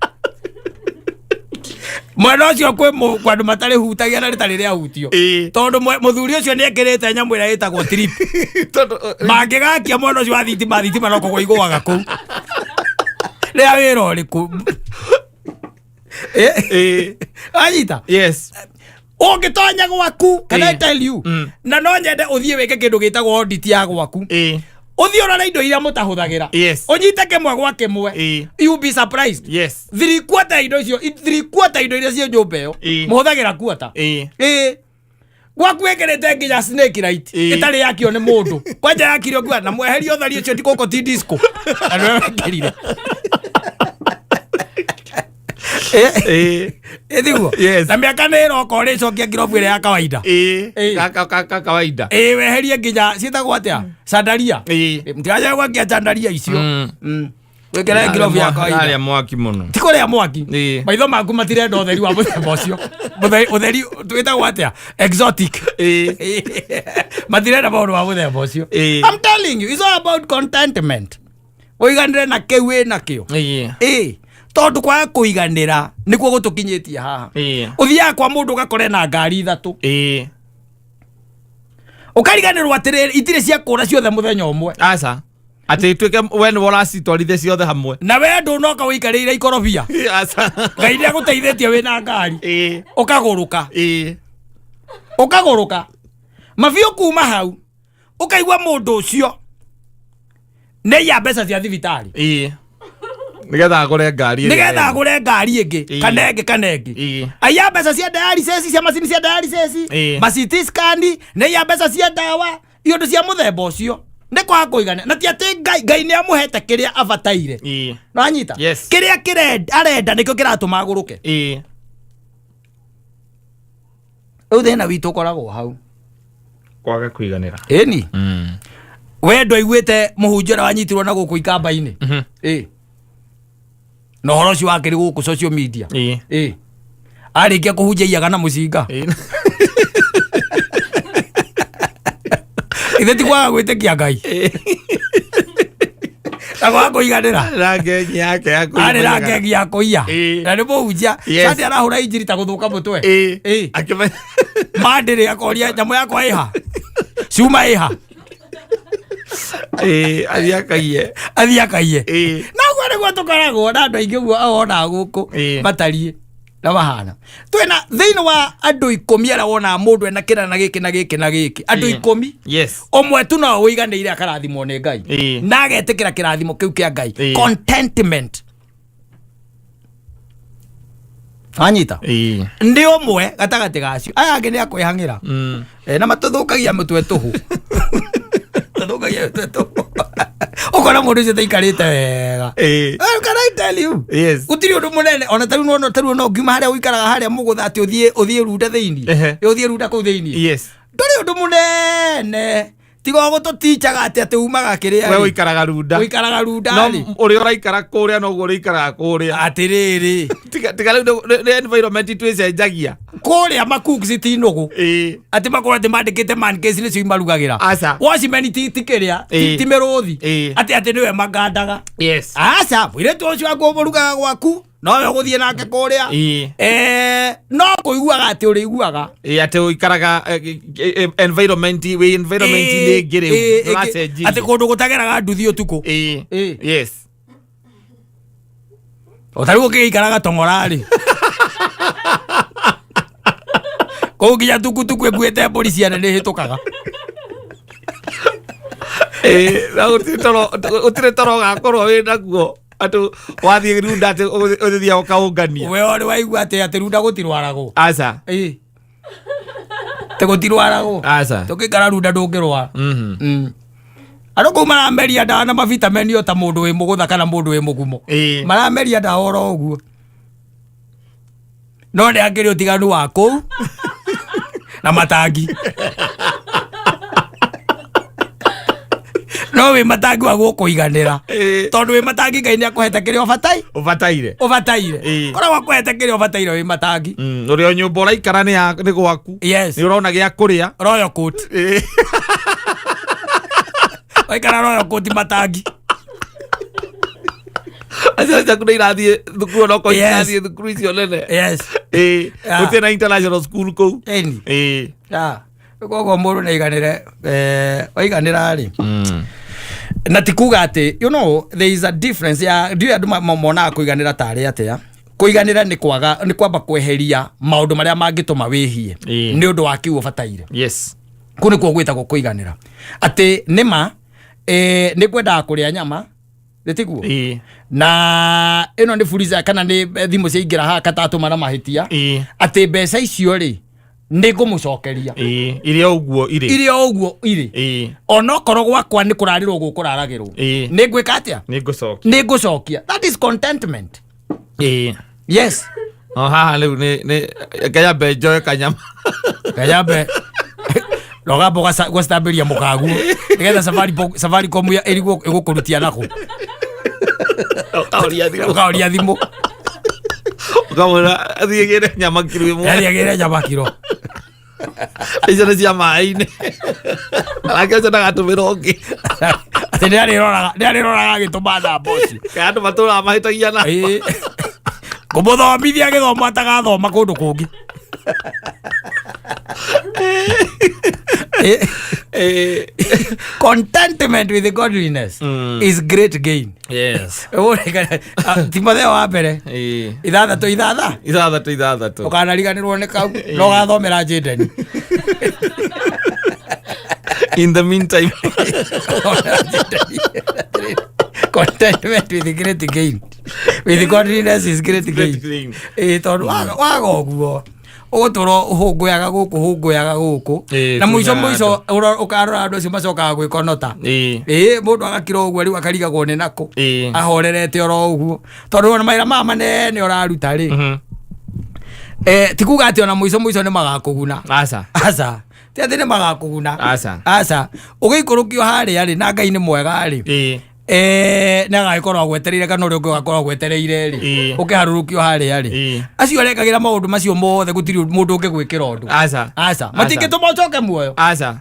mwena ũcio kwĩ andũ matarĩ hutagia na rĩtarĩ rĩahutio. Tondũ mũthuri ũcio nĩ ekĩrĩte nyamũ ĩrĩa ĩtagwo trip.
Tondũ
Mangĩgakia mwena ũcio wa thitima, thitima no kũgwa igũaga kũu. Rĩa wĩra ũrĩkũ? Anyita?
Yes.
Ũngĩtonya gwaku, can I tell you, na no nyende ũthiĩ wĩke kĩndũ gĩtagwo audit ya gwaku. Ũthiĩ ũrore indo iria mũtahũthagĩra. Ũnyite kĩmwe gwa kĩmwe. You be surprised. 3/4 indo icio, 3/4 indo iria ciĩ nyũmba ĩyo mũhũthagĩra quarter. Ĩ, gwaku ĩkĩrĩte nginya snake light ĩtarĩ yakio nĩ mũndũ, kwanja yakirio ngua na mweherie ũtheri ũcio, ti gũkũ ti disco na nĩwe wekĩrire. Ĩthiguo.
Yes.
Na mĩaka nĩ ĩroka ũrĩcokia ngirobu ĩrĩa ya kawaida.
Ka kawaida.
Ĩ, weherie nginya ciĩtagwo atĩa, sandaria. Mtigaca gwakia chandaria icio. Wĩkĩre ngirobu ya kawaida.
Arĩa mwaki mũno.
Ti kũrĩa mwaki. Maitho maku matirenda ũtheri wa mũthemba ũcio. Ũtheri twĩtagwo atĩa, exotic. Matirenda maũndũ ma mũthemba ũcio. I'm telling you, it's all about contentment, ũiganĩre na kĩu wĩ nakĩo. Ĩ, tondũ kwaga kũiganĩra nĩkuo gũtũkinyĩtie haha. Ũthiaga kwa mũndũ ũgakore na ngari ithatũ, ũkariganĩrwo atĩrĩrĩ, itirĩ cia kũra ciothe mũthenya ũmwe.
Aca, atĩ ituĩke we nĩwe ũracitwarithia ciothe hamwe.
Na we ndũnoka ũikarĩire ikorobia.
Aca.
Ngai nĩ agũteithĩtie wĩna ngari, ũkagũrũka. Ũkagũrũka mabiũ kuma hau, ũkaigua mũndũ ũcio nĩ iya mbeca cia thibitarĩ.
Nĩgetha agũre ngari ĩrĩa
Nĩgetha
ena.
agũre ngari ĩngĩ kana ĩngĩ kana ĩngĩ. Aiya mbeca cia dialysis, cia macini cia dialysis, ma CT scan, nĩ iya mbeca cia ndawa, iũndũ cia mũthemba ũcio, nĩ kwaga kũigana. Na ti atĩ Ngai nĩ amũhete kĩrĩa abataire. Nĩwanyita?
Yes.
Kĩrĩa arenda nĩkĩo kĩratũma agũrũke. Rĩu thĩna witũ ũkoragwo hau.
Kwaga kũiganĩra.
Ĩni. We ndwaiguĩte mũhunjia ũrĩa wanyitirwo na gũkũ ikamba-inĩ? Ĩ, na ũhoro ũcio wakĩrĩ gũkũ social media. Ĩ, arĩkia kũhunjia iyaga na mũcinga. Ithe ti kwaga gwĩtĩkia Ngai na kwaga kũiganĩra.
Na ngengi yake ya
Arĩ na ngegi ya kũiya. Na nĩ mũhunjia. Sande arahũra injiri ta gũthũka mũtwe.
Akĩmenya.
Mandĩrĩ akoria nyamũ yakwa ĩha, cuma ĩha.
Athiĩ akaiye.
Athiĩ akaiye. Na ũguo nĩguo tũkoragwo na andũ aingĩ, ũguo wonaga gũkũ matariĩ na mahana. Twĩna thĩinĩ wa andũ 10 arĩa wonaga mũndũ ena kĩna na gĩkĩ na gĩkĩ na gĩkĩ, andũ 10, ũmwe tu no ũiganĩire, akarathimwo nĩ Ngai na agetĩkĩra kĩrathimo kĩu kĩa Ngai. Contentment, anyita? Nĩ ũmwe gatagatĩ gacio, aya angĩ nĩ akwĩhang'ĩra. Na matũthũkagia mũtwe tũhũ, tũthũkagia mũtwe tũhũ, ũkona mũndũ ũcio taikarĩte wega. Can I tell you?
Yes.
Gũtirĩ ũndũ mũnene ona tarĩu nona tarĩu no ngiuma harĩa ũikaraga harĩa mũgũtha atĩ ũthiĩ runda thĩinĩ. Ũthiĩ runda kũu thĩinĩ. Ndũrĩ ũndũ mũnene tiga o gũtũtichaga atĩ atĩ umaga kĩrĩa
We
rĩ.
ũikaraga runda.
Ũikaraga runda
No
rĩ.
ũrĩa ũraikara kũrĩa noguo ũrĩikaraga kũrĩa.
Atĩrĩrĩ.
Tiga rĩu nĩ environment twĩcenjagia.
Kũrĩa makuksi ti nũgũ.
Ĩĩ.
Atĩ makorwo atĩ mandĩkĩte man case nĩcio imarugagĩra.
Aca.
Watchman ti kĩrĩa ti mĩrũthi.
Ĩĩ.
Atĩ nĩwe magandaga.
Yes.
Aca mũirĩtu ũcio waku ũmũrugaga gwaku nowe ũgũthiĩ nake kũrĩa.
Ĩĩ.
No kũiguaga atĩ ũrĩiguaga.
Ĩĩ, atĩ ũikaraga environment wĩ environment inĩ ĩngĩ rĩu nĩũracenjirie.
Atĩ kũndũ gũtageraga nduthi ũtukũ.
Ĩĩ.
Ĩĩ.
Yes.
O ta rĩu ũkĩgĩikara gatong'ora-rĩ. Kũu nginya tukutuku ĩkuĩte mbũri ciana nĩ ĩhĩtũkaga.
Ĩĩ, na gũtirĩ toro ũgakorwo wĩ naguo atĩ wathiĩ runda atĩ ũgĩthiaga ũkaũngania.
We ũrĩ waigua atĩ runda gũtirwaragwo.
Aca.
Ĩĩ. Atĩ gũtirwaragwo.
Aca.
Tũkĩikara runda ndũngĩrwara. Andũ kũu marameria ndawa na mavitameni o ta mũndũ wĩ mũgũtha kana mũndũ wĩ mũgumo.
Ĩĩ.
Marameria ndawa oro ũguo. No nĩ hakĩrĩ ũtiganu wa kũu na matangi. No wĩ matangi wa gũkũiganĩra.
Ĩĩ.
Tondũ wĩ matangi Ngai nĩ akũhete kĩrĩa ũbataire.
Ũbataire.
Ũbataire.
Ĩĩ.
Koragwo akũhete kĩrĩa ũbataire wĩ matangi.
Ũrĩa nyũmba ũraikara nĩ gwaku.
Yes.
Nĩ ũrona gĩa kũrĩa.
Royal Court.
Ĩĩ.
Waikara Royal Court matangi.
Acio ciaku nĩ irathiĩ thukuru onokorwo
Yes.
itirathiĩ thukuru icio nene.
Yes.
Ĩĩ.
Yeah.
Gũtirĩ na international school kũu.
Ĩni.
Ĩĩ.
Yeah. Koguo mũndũ nĩ aiganĩre, waiganĩra rĩ. Na ti kuga atĩ, you know, there is a difference ya ndiũĩ andũ monaga kũiganĩra tarĩ atĩa. Kũiganĩra nĩ kwaga, nĩ kwamba kweheria maũndũ marĩa mangĩtũma wĩhie
Ĩĩ.
nĩ ũndũ wa kĩu ũbataire.
Yes.
Kũu nĩkuo gwĩtagwo kũiganĩra. Atĩ nĩma, nĩ ngwendaga kũrĩa nyama, nĩ tiguo?
Ĩĩ.
Na ĩno nĩ fuliza kana nĩ thimũ ciaingĩra haha katatũma na mahĩtia.
Ĩĩ.
Atĩ mbeca icio rĩ, nĩ ngũmũcokeria.
Ĩĩ. Irĩ o ũguo irĩ.
Irĩ o ũguo irĩ.
Ĩĩ.
Onokorwo gwakwa nĩ kũrarĩrwo gũkũraragĩrwo.
Ĩĩ.
Nĩ ngwĩka atĩa?
Nĩ ngũcokia.
Nĩ ngũcokia. That is contentment.
Ĩĩ.
Yes.
No haha rĩu nĩ ngayambe njoe kanyama.
Ngayambe. Rogamba ũgacitambĩria mũkaguo. Nĩgetha Safaricom ya ĩrigwo ĩgũkũrutia nakũ.
Ũkahoria thimũ.
Ũkahoria thimũ.
Ũkamwĩra athiĩ agĩre nyama kiro ĩmwe.
Athiĩ agĩre nyama kiro.
Icio nĩ cia maĩ-inĩ. Nake ũcio ndagatũmĩra ũngĩ.
Atĩ nĩ arĩroraga agĩtũma namba ũcio.
Kana andũ matũraga mahĩtagia na.
Ĩĩ. Kũmũthomithia gĩthomo atagathoma kũndũ kũngĩ. Contentment with godliness is great gain.
Yes.
Timotheo wa mbere.
Ĩĩ.
Ithathatũ ithatha.
Ithathatũ ithathatũ.
Ũkanariganĩrwo nĩ kau. No ũgathomera Jayden.
In the meantime.
Contentment with great gain. With godliness is great gain.
Great gain.
Ĩĩ, tondũ waga ũguo ũgũtũra ũhũngũyaga gũkũ ũhũngũyaga gũkũ.
Ĩĩ,
Na mũico
kwĩna
mũico ũkarora andũ acio macokaga gwĩkonota.
Ĩĩ.
Ĩĩ, mũndũ agakira ũguo rĩu akarigagwo nĩ nakũ.
Ĩĩ.
Ahorerete oro ũguo. Tondũ ona mawĩra maya manene ũraruta rĩ. Ti kuga atĩ ona mũico mũico nĩ magakũguna.
Aca.
Aca. Ti atĩ nĩ magakũguna.
Aca.
Aca. Ũgĩikũrũkio harĩa rĩ, na Ngai nĩ mwega rĩ.
Ĩĩ.
Nĩ agagĩkorwo agwetereire kana ũrĩa ũngĩ ũgakorwo agwetereire rĩ.
Ĩĩ.
Ũkĩharũrũkio harĩa rĩ.
Ĩĩ.
Acio arekagĩra maũndũ macio mothe gũtirĩ mũndũ ũngĩgwĩkĩra ũndũ.
Aca.
Aca. Matingĩtũma ũcoke muoyo.
Aca.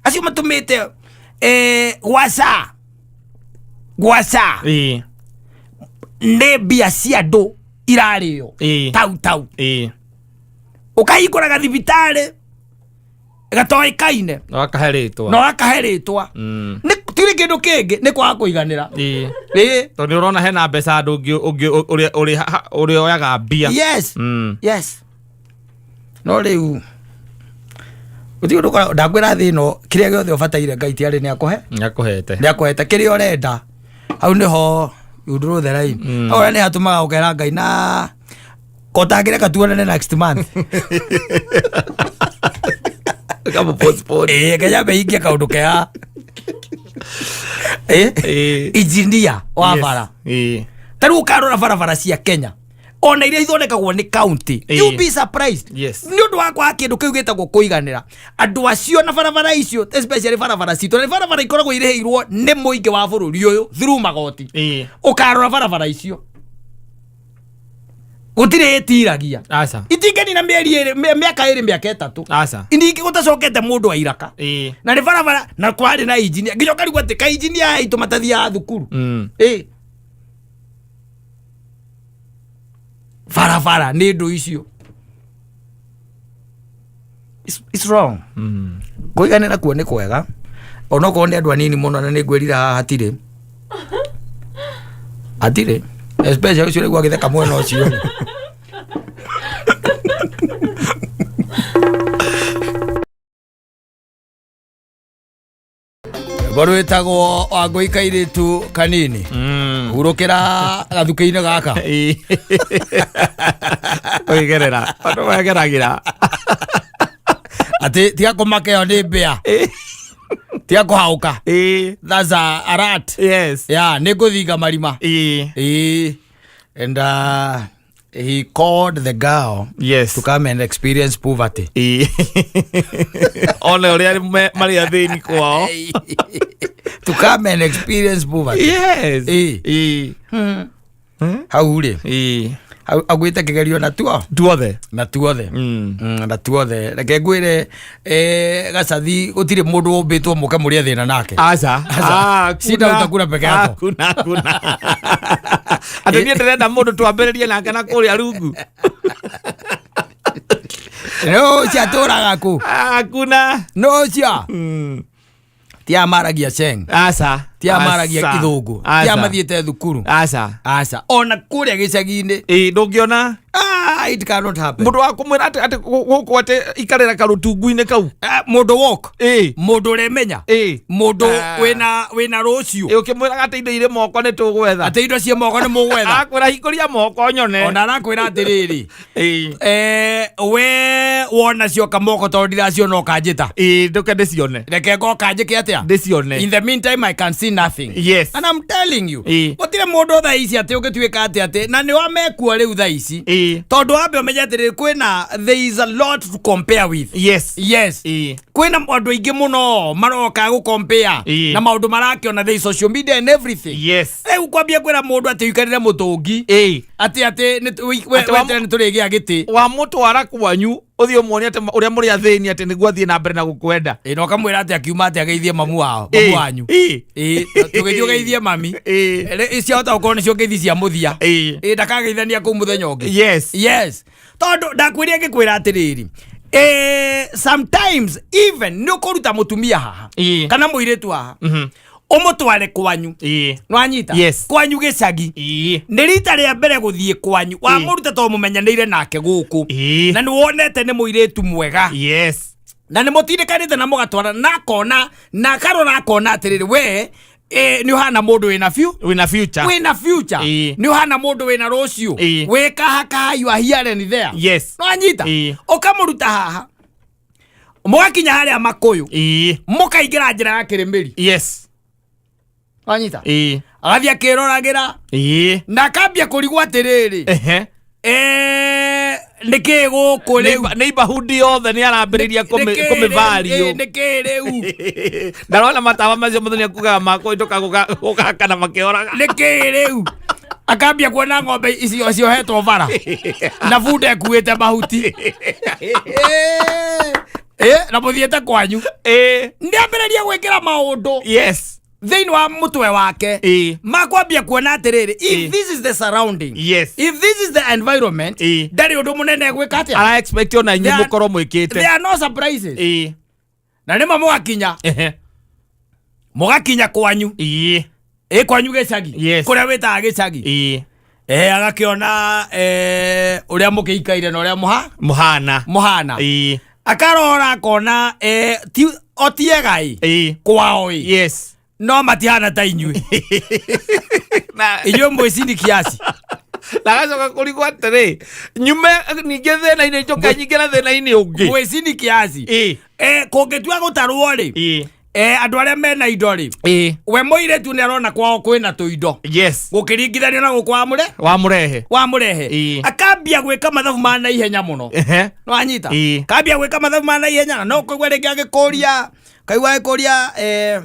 Acio matũmĩte, gwaca. Gwaca.
Ĩĩ.
Nĩ mbia cia andũ irarĩo.
Ĩĩ.
Tau tau.
Ĩĩ.
Ũkahingũraga thibitarĩ gatoĩkaine.
No akahe rĩtwa.
No akahe rĩtwa. Nĩ tirĩ kĩndũ kĩngĩ nĩ kwaga kũiganĩra.
Ĩĩ.
Ĩĩ.
Tondũ nĩ ũrona hena mbeca andũ ũngĩ ũrĩa oyaga mbia.
Yes. Yes. No rĩu gũtirĩ ũndũ ũkoragwo, ndakwĩra thĩ ĩno kĩrĩa gĩothe ũbataire Ngai ti arĩ nĩ akũhe.
Nĩ akũhete.
Nĩ akũhete kĩrĩa ũrenda. Hau nĩho you draw the line. Hau nĩ hatũmaga ũkera Ngai na kotangĩreka tuonane next month.
Kama postpone.
Ĩĩ, Kenya meingie kaũndũ kea. Ĩĩ.
Ĩĩ.
Engineer wa
Yes.
bara.
Ĩĩ.
Ta rĩu ũkarora barabara cia Kenya. Ona iria ithondekagwo nĩ county, you be surprised. Nĩ ũndũ wa kwaga kĩndũ kĩu gĩtagwo kũiganĩra, andũ acio na barabara icio, especially barabara citũ, na nĩ barabara ikoragwo irĩhĩirwo nĩ mũingĩ wa bũrũri ũyũ through magoti. Ũkarora barabara icio gũtirĩ ĩtiragia.
Aca.
Itinganina mĩeri ĩrĩ, mĩaka 2, mĩaka 3.
Aca.
Ningĩ gũtacokete mũndũ wa iraka. Na nĩ barabara na kwarĩ na injinia, nginya ũkarigwo atĩ ka injinia aitũ matathiaga thukuru. Ĩ barabara nĩ ndũ icio. It's wrong. Kũiganĩra kuo nĩ kwega, onokorwo nĩ andũ anini mũno, na nĩ ngwĩrira haha hatirĩ hatirĩ, especially ũcio ũraigua agĩtheka mwena ũcio. Rwĩmbo rwĩtagwo Wangũi kairĩtu kanini. Hurũkĩra gathukĩ-inĩ gaka.
Kwĩgerera andũ megeragĩra.
Atĩ tiga kũmaka, ĩyo nĩ mbĩa, tiga kũhaũka. That's a rat. Ya nĩ ngũthinga marima. Ĩĩ. And he called the girl to come and experience poverty.
One ũrĩa marĩ athĩni kwao.
To come and experience poverty. Hau rĩ, hau agwĩte kĩgerio na tuo
Tuothe.
Na tuothe. Na tuothe, reke ngwĩre, gacathi, gũtirĩ mũndũ ũmbĩtwo mũke mũrĩe thĩna nake.
Aca.
Aca. Shida utakula peke yako.
Hakuna, hakuna. Atĩ niĩ ndĩrenda mũndũ twambĩrĩrie nake na kũrĩa rungu.
No ũcio atũraga kũ?
Hakuna.
No ũcio tia maragia Sheng.
Aca.
Tia maragia
Aca.
Gĩthũngũ,
Aca.
tia mathiĩte thukuru.
Aca.
Aca, ona kũrĩa gĩcagi-inĩ.
Ĩ, ndũngĩona.
Ah, it cannot happen.
Mũndũ wa kũmwĩra atĩ gũkũ atĩ ikarĩra karũtungu-inĩ kau.
Ah, mũndũ walk, mũndũ ũremenya, mũndũ wĩna rũciũ.
Ĩ, ũkĩmwĩraga atĩ indo irĩ moko nĩ tũgwetha.
Atĩ indo ciĩ moko nĩ mũgwetha.
Akwĩra hingũria moko nyone.
Ona arakwĩra atĩrĩrĩ, we wona cioka moko, tondũ ndiraciona, ũkanjĩta.
Ĩ, ndũke ndĩcione.
Reke ngoka njĩke atĩa?
Ndĩcione.
In the meantime I can see nothing. And I'm telling you, gũtirĩ mũndũ thaa ici atĩ ũngĩtuĩka atĩ na nĩ wamekuo rĩu thaa ici, tondũ wambe ũmenye atĩrĩrĩ, kwĩna, there is a lot to compare with. Yes. Kwĩna andũ aingĩ mũno maroka gũ compare na maũndũ marakĩona the social media and everything. Rĩu kwambia kwĩra mũndũ atĩ ũikarĩre mũtũngi, atĩ
Atĩ
weterere nĩ tũrĩgĩa gĩtĩ.
Wamũtwara kwanyu ũthiĩ ũmuonie atĩ ũrĩa mũrĩ athĩni, atĩ nĩguo athiĩ na mbere na gũkwenda.
Ĩ, na ũkamwĩra atĩ akiuma atĩ ageithie mamu wao, mamu wanyu. Ĩ, tũgĩthiĩ ũgeithie mami. Ciahota gũkorwo nĩcio ngeithi cia mũthia. Ĩ, ndakageithania kũu mũthenya ũngĩ. Yes, tondũ ndakwĩria ngĩkwĩra atĩrĩrĩ, sometimes even nĩ ũkũruta mũtumia haha kana mũirĩtu haha, ũmũtware kwanyu. Nwanyita?
Yes.
Kwanyu gĩcagi. Nĩ rita rĩa mbere gũthiĩ kwanyu, wamũruta tondũ mũmenyanĩire nake gũkũ na nĩ wonete nĩ mũirĩtu mwega na nĩ mũtindĩkanĩte na mũgatwara na akona na akarora akona atĩrĩrĩ, we nĩ ũhana mũndũ wĩna
Wĩna future.
Wĩna future. Nĩ ũhana mũndũ wĩna rũciũ. Wĩ kahakaha, you are here and there. Nwanyita? Ũkamũruta haha, mũgakinya harĩa Makũyũ, mũkaingĩra njĩra ya Kĩrĩmĩri. Nwanyita? Agathiĩ akĩroragĩra na akambia kũrigwo atĩrĩrĩ, nĩkĩ gũkũ rĩu?
Neighborhood yothe nĩ arambĩrĩria kũmĩvario.
Nĩkĩ rĩu?
Ndarona matawa macio mũthenya kugaga makũhĩtũka gũgakana makĩoraga.
Nĩkĩ rĩu? Akambia kuona ng'ombe icio ciohetwo bara na bunda ĩkuĩte mahuti. Na mũthiĩte kwanyu, nĩambĩrĩria gwĩkĩra maũndũ thĩinĩ wa mũtwe wake makwambia kuona atĩrĩrĩ, if this is the surrounding, if this is the environment, ndarĩ ũndũ mũnene gwĩka atĩa.
Ara expect ona inyuĩ mũkorwo mwĩkĩte.
There are no surprises. Na nĩma mũgakinya mũgakinya kwanyu, ĩ kwanyu gĩcagi, kũrĩa wĩtaga gĩcagi. Agakĩona ũrĩa mũkĩikaire na ũrĩa
Mũhana.
Mũhana. Akarora akona ti o tiega ĩ kwao ĩ, no matihana ta inyuĩ. Inyuĩ mwĩcini kiasi.
Na agacoka kũrigwo atĩrĩ, nyume ningĩ thĩna-inĩ njoke nyingĩre thĩna-inĩ ũngĩ.
Mwĩcini kiasi. Kũngĩtua gũtarwo rĩ, Andũ arĩa mena indo rĩ, we mũirĩtu nĩ arona kwao kwĩna tũindo gũkĩringithanio na gũkũ wamũre
Wamũrehe.
Wamũrehe. Akambia gwĩka mathabu ma naihenya mũno. Nĩwanyita? Kambia gwĩka mathabu ma naihenya na no kũigua rĩngĩ agĩkũria, kaigua agĩkũria,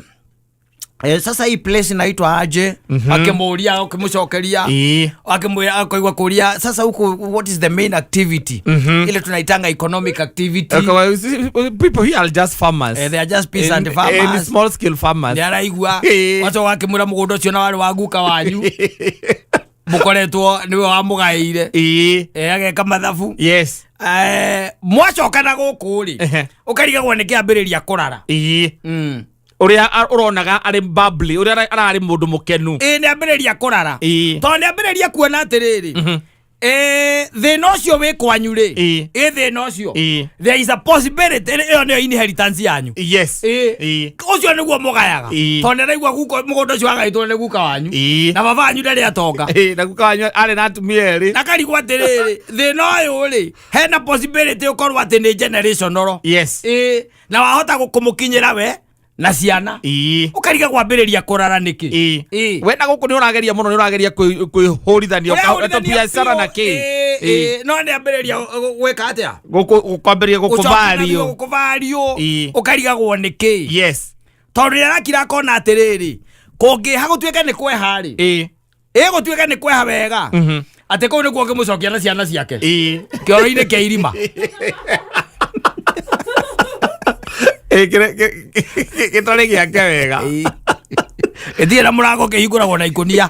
sasa hii place inaitwa aje? Akĩmũria, akĩmũcokeria, akĩmwĩra, akaigua kũria, sasa huku what is the main activity? Ile tunaitanga economic activity.
Okay, well, you see, people here are just farmers.
They are just peasant farmers.
And small scale farmers.
Nĩ araigua. Wacoka akĩmwĩra mũgũnda ũcio na warĩ wa guka wanyu, mũkoretwo nĩwe wamũgaĩire. Ageka mathabu. Mwacoka na gũkũ rĩ, ũkarigagwo nĩ kĩambĩrĩria kũrara.
Ũrĩa ũronaga arĩ bubbly, ũrĩa ararĩ mũndũ mũkenu.
Ĩ, nĩ ambĩrĩria kũrara, tondũ nĩ ambĩrĩria kuona atĩrĩrĩ, thĩna ũcio wĩ kwanyu rĩ, ĩ thĩna ũcio, there is a possibility ĩyo nĩyo inheritance yanyu. Ũcio nĩguo mũgayaga, tondũ nĩ araigua guka mũgũnda ũcio wagaĩtwo nĩ guka wanyu, na baba wanyu ndarĩ atonga.
Na guka wanyu arĩ na atumia erĩ.
Na karigwo atĩrĩrĩ, thĩna ũyũ rĩ, hena possibility ũkorwo atĩ nĩ generational. Na wahota kũmũkinyĩra we na ciana. Ũkariga kwambĩrĩria kũrara nĩkĩ?
We na gũkũ nĩ ũrageria mũno, nĩ ũrageria kwĩhũrithania
Ũrehũrithania
biacara na
biũ,
kĩ.
Ĩ, no nĩ ambĩrĩria gwĩka atĩa?
Kwambĩrĩria gũkũvario.
Gũkũvario. Ũkarigagwo nĩkĩ, tondũ rĩrĩa arakira akona atĩrĩrĩ, kũngĩha gũtuĩke nĩ kweha rĩ, ĩ gũtuĩke nĩ kweha wega, atĩ kũu nĩkuo ũngĩmũcokia na ciana ciake, kĩoro-inĩ kĩa irima.
Gĩtarĩ gĩake wega.
Gĩtirĩ na mũrango, kĩhingũragwo na ikũnia.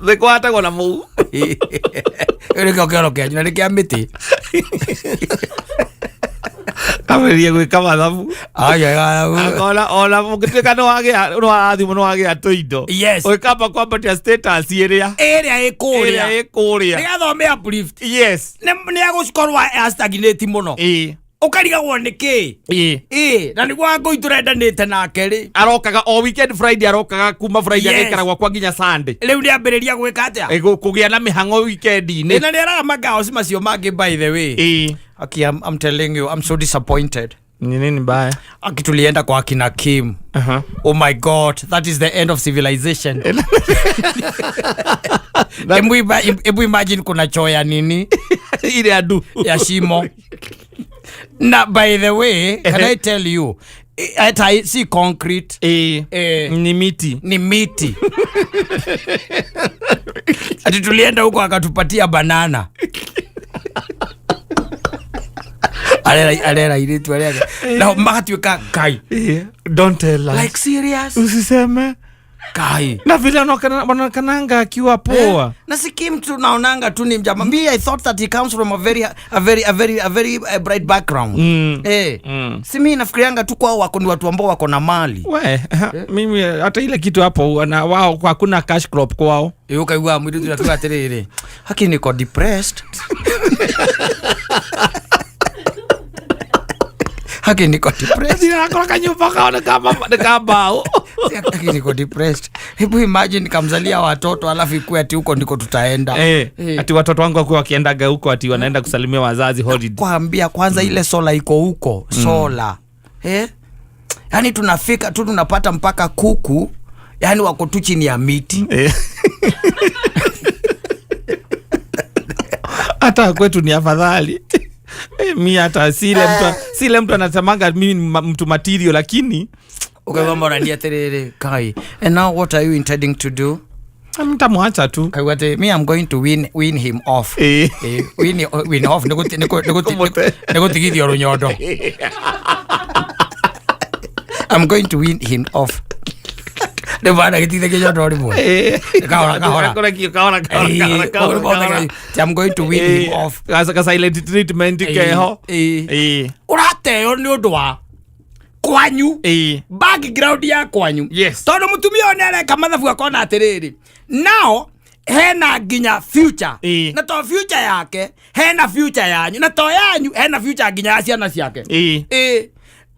Thĩ na mũu.
Ĩyo nĩkĩo kĩoro kĩanyu na nĩ kĩa mĩtĩ.
Kambĩrĩria gwĩka mathabu.
Ai, ai, ai.
Akona ona mũngĩtuĩka nĩ wagĩa, nĩ warathimwo, nĩ wagĩa tũindo, ũgĩkamba kwambatia status ĩrĩa
ĩrĩa ĩ kũrĩa.
Ĩrĩa ĩ kũrĩa.
Nĩgetha ũmĩ uplift. Nĩ agũkorwo astagnate mũno. Ũkarigagwo nĩ kĩ. Ĩ, na nĩguo Wangũi tũrendanĩte nake rĩ,
Arokaga o weekend, Friday arokaga, kuma Friday agaikara gwakwa nginya Sunday.
Rĩu nĩ ambĩrĩria gwĩka atĩa?
Kũgĩa na mĩhang'o weekend-inĩ.
Na nĩ araga magaoci macio mangĩ, by the way. Aki, I'm telling you, I'm so disappointed.
Ni nini mbaya?
Aki, tulienda kwa akina Kim. Oh my God, that is the end of civilization. Hebu imagine kuna choo ya nini?
Ile andu.
Ya shimo. Na by the way, can I tell you, hata si concrete.
Ni miti.
Ni miti. Ati tulienda huko akatupatia banana. Arera airĩtu arĩa nao magatuĩka Ngai.
Don't tell us.
Like, serious?
Usiseme.
Ngai.
Na vile wanaonekananga akiwa poa.
Na si Kim tunaonanga tu ni mjama. Me, I thought that he comes from a very bright background. Si mi nafikirianga tu kwao wako ni watu ambao wako na mali.
We, mimi hata ile kitu hapo na wao hakuna cash crop kwao.
Ĩ, ũkaigua mũirĩtu akiuga atĩrĩrĩ, haki niko depressed, haki niko depressed.
Akora kanyumba kao nĩ ka mbao.
Haki niko depressed. Hebu imagine kamzalia watoto alafu ikuwe ati huko ndiko tutaenda.
Ati watoto wangu wakuwa wakiendaga huko ati wanaenda kusalimia wazazi holiday.
Kwambia kwanza ile sola iko huko, sola, Yaani tunafika tu tunapata mpaka kuku, yaani wako tu chini ya miti.
Hata kwetu ni afadhali. Mi hata sile mtu anasemanga mimi ni mtu material, lakini
Ukaigua morania atiriri, Kai, and now what are you intending to do?
Mtamwacha tu.
Kaigua ati me, I'm going to win him off. Win off
Kũmũte.
nĩ gũtigithio rũnyondo. I'm going to win him off. Nĩ bana gĩtithe kĩnyondo rĩmwe. Kahora, kahora.
Kũrekio, kahora, kahora, kahora, kahora, kahora.
I'm going to win him off.
Ka silent treatment keho.
Ũrateo nĩ ũndũ wa kwanyu, background ya kwanyu. Tondũ mũtumia ũyũ nĩ areka mathabu akona atĩrĩrĩ, nao hena nginya future, na to future yake, hena future yanyu, na to yanyu, hena future nginya ya ciana ciake.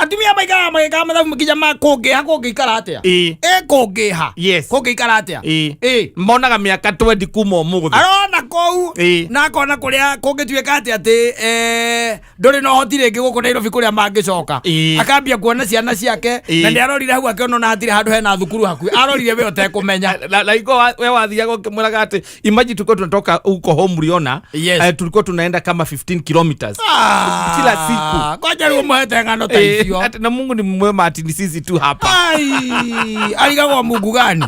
Atumia maikaraga magĩkaga mathabu nginya ma kũngĩha kũngĩikara atĩa.
Ĩĩ.
Ĩ kũngĩha.
Yes.
Kũngĩikara atĩa.
Ĩĩ.
Ĩ.
Monaga mĩaka 20 kuma ũmũthĩ.
Arona kũu
Ĩĩ.
na akona kũrĩa kũngĩtuĩka atĩ atĩ ndũrĩ na ũhoti rĩngĩ gũkũ Nairobi kũrĩa mangĩcoka.
Ĩĩ.
Akambia kuona ciana ciake
Ĩĩ.
na nĩ arorire hau akĩona ona hatirĩ handũ hena thukuru hakuhĩ. Arorire we ũtekũmenya.
Na iko we wathiaga ũkĩmwĩraga atĩ imagine tulikuwa tunatoka huko home uliona.
Yes.
Tulikuwa tunaenda kama 15 kilometers kila siku.
Kwanja rĩu ũmũhete ng'ano ta icio.
Ati na Mungu ni mwema ati ni sisi tu hapa.
Ai, arigagwo Mungu gani?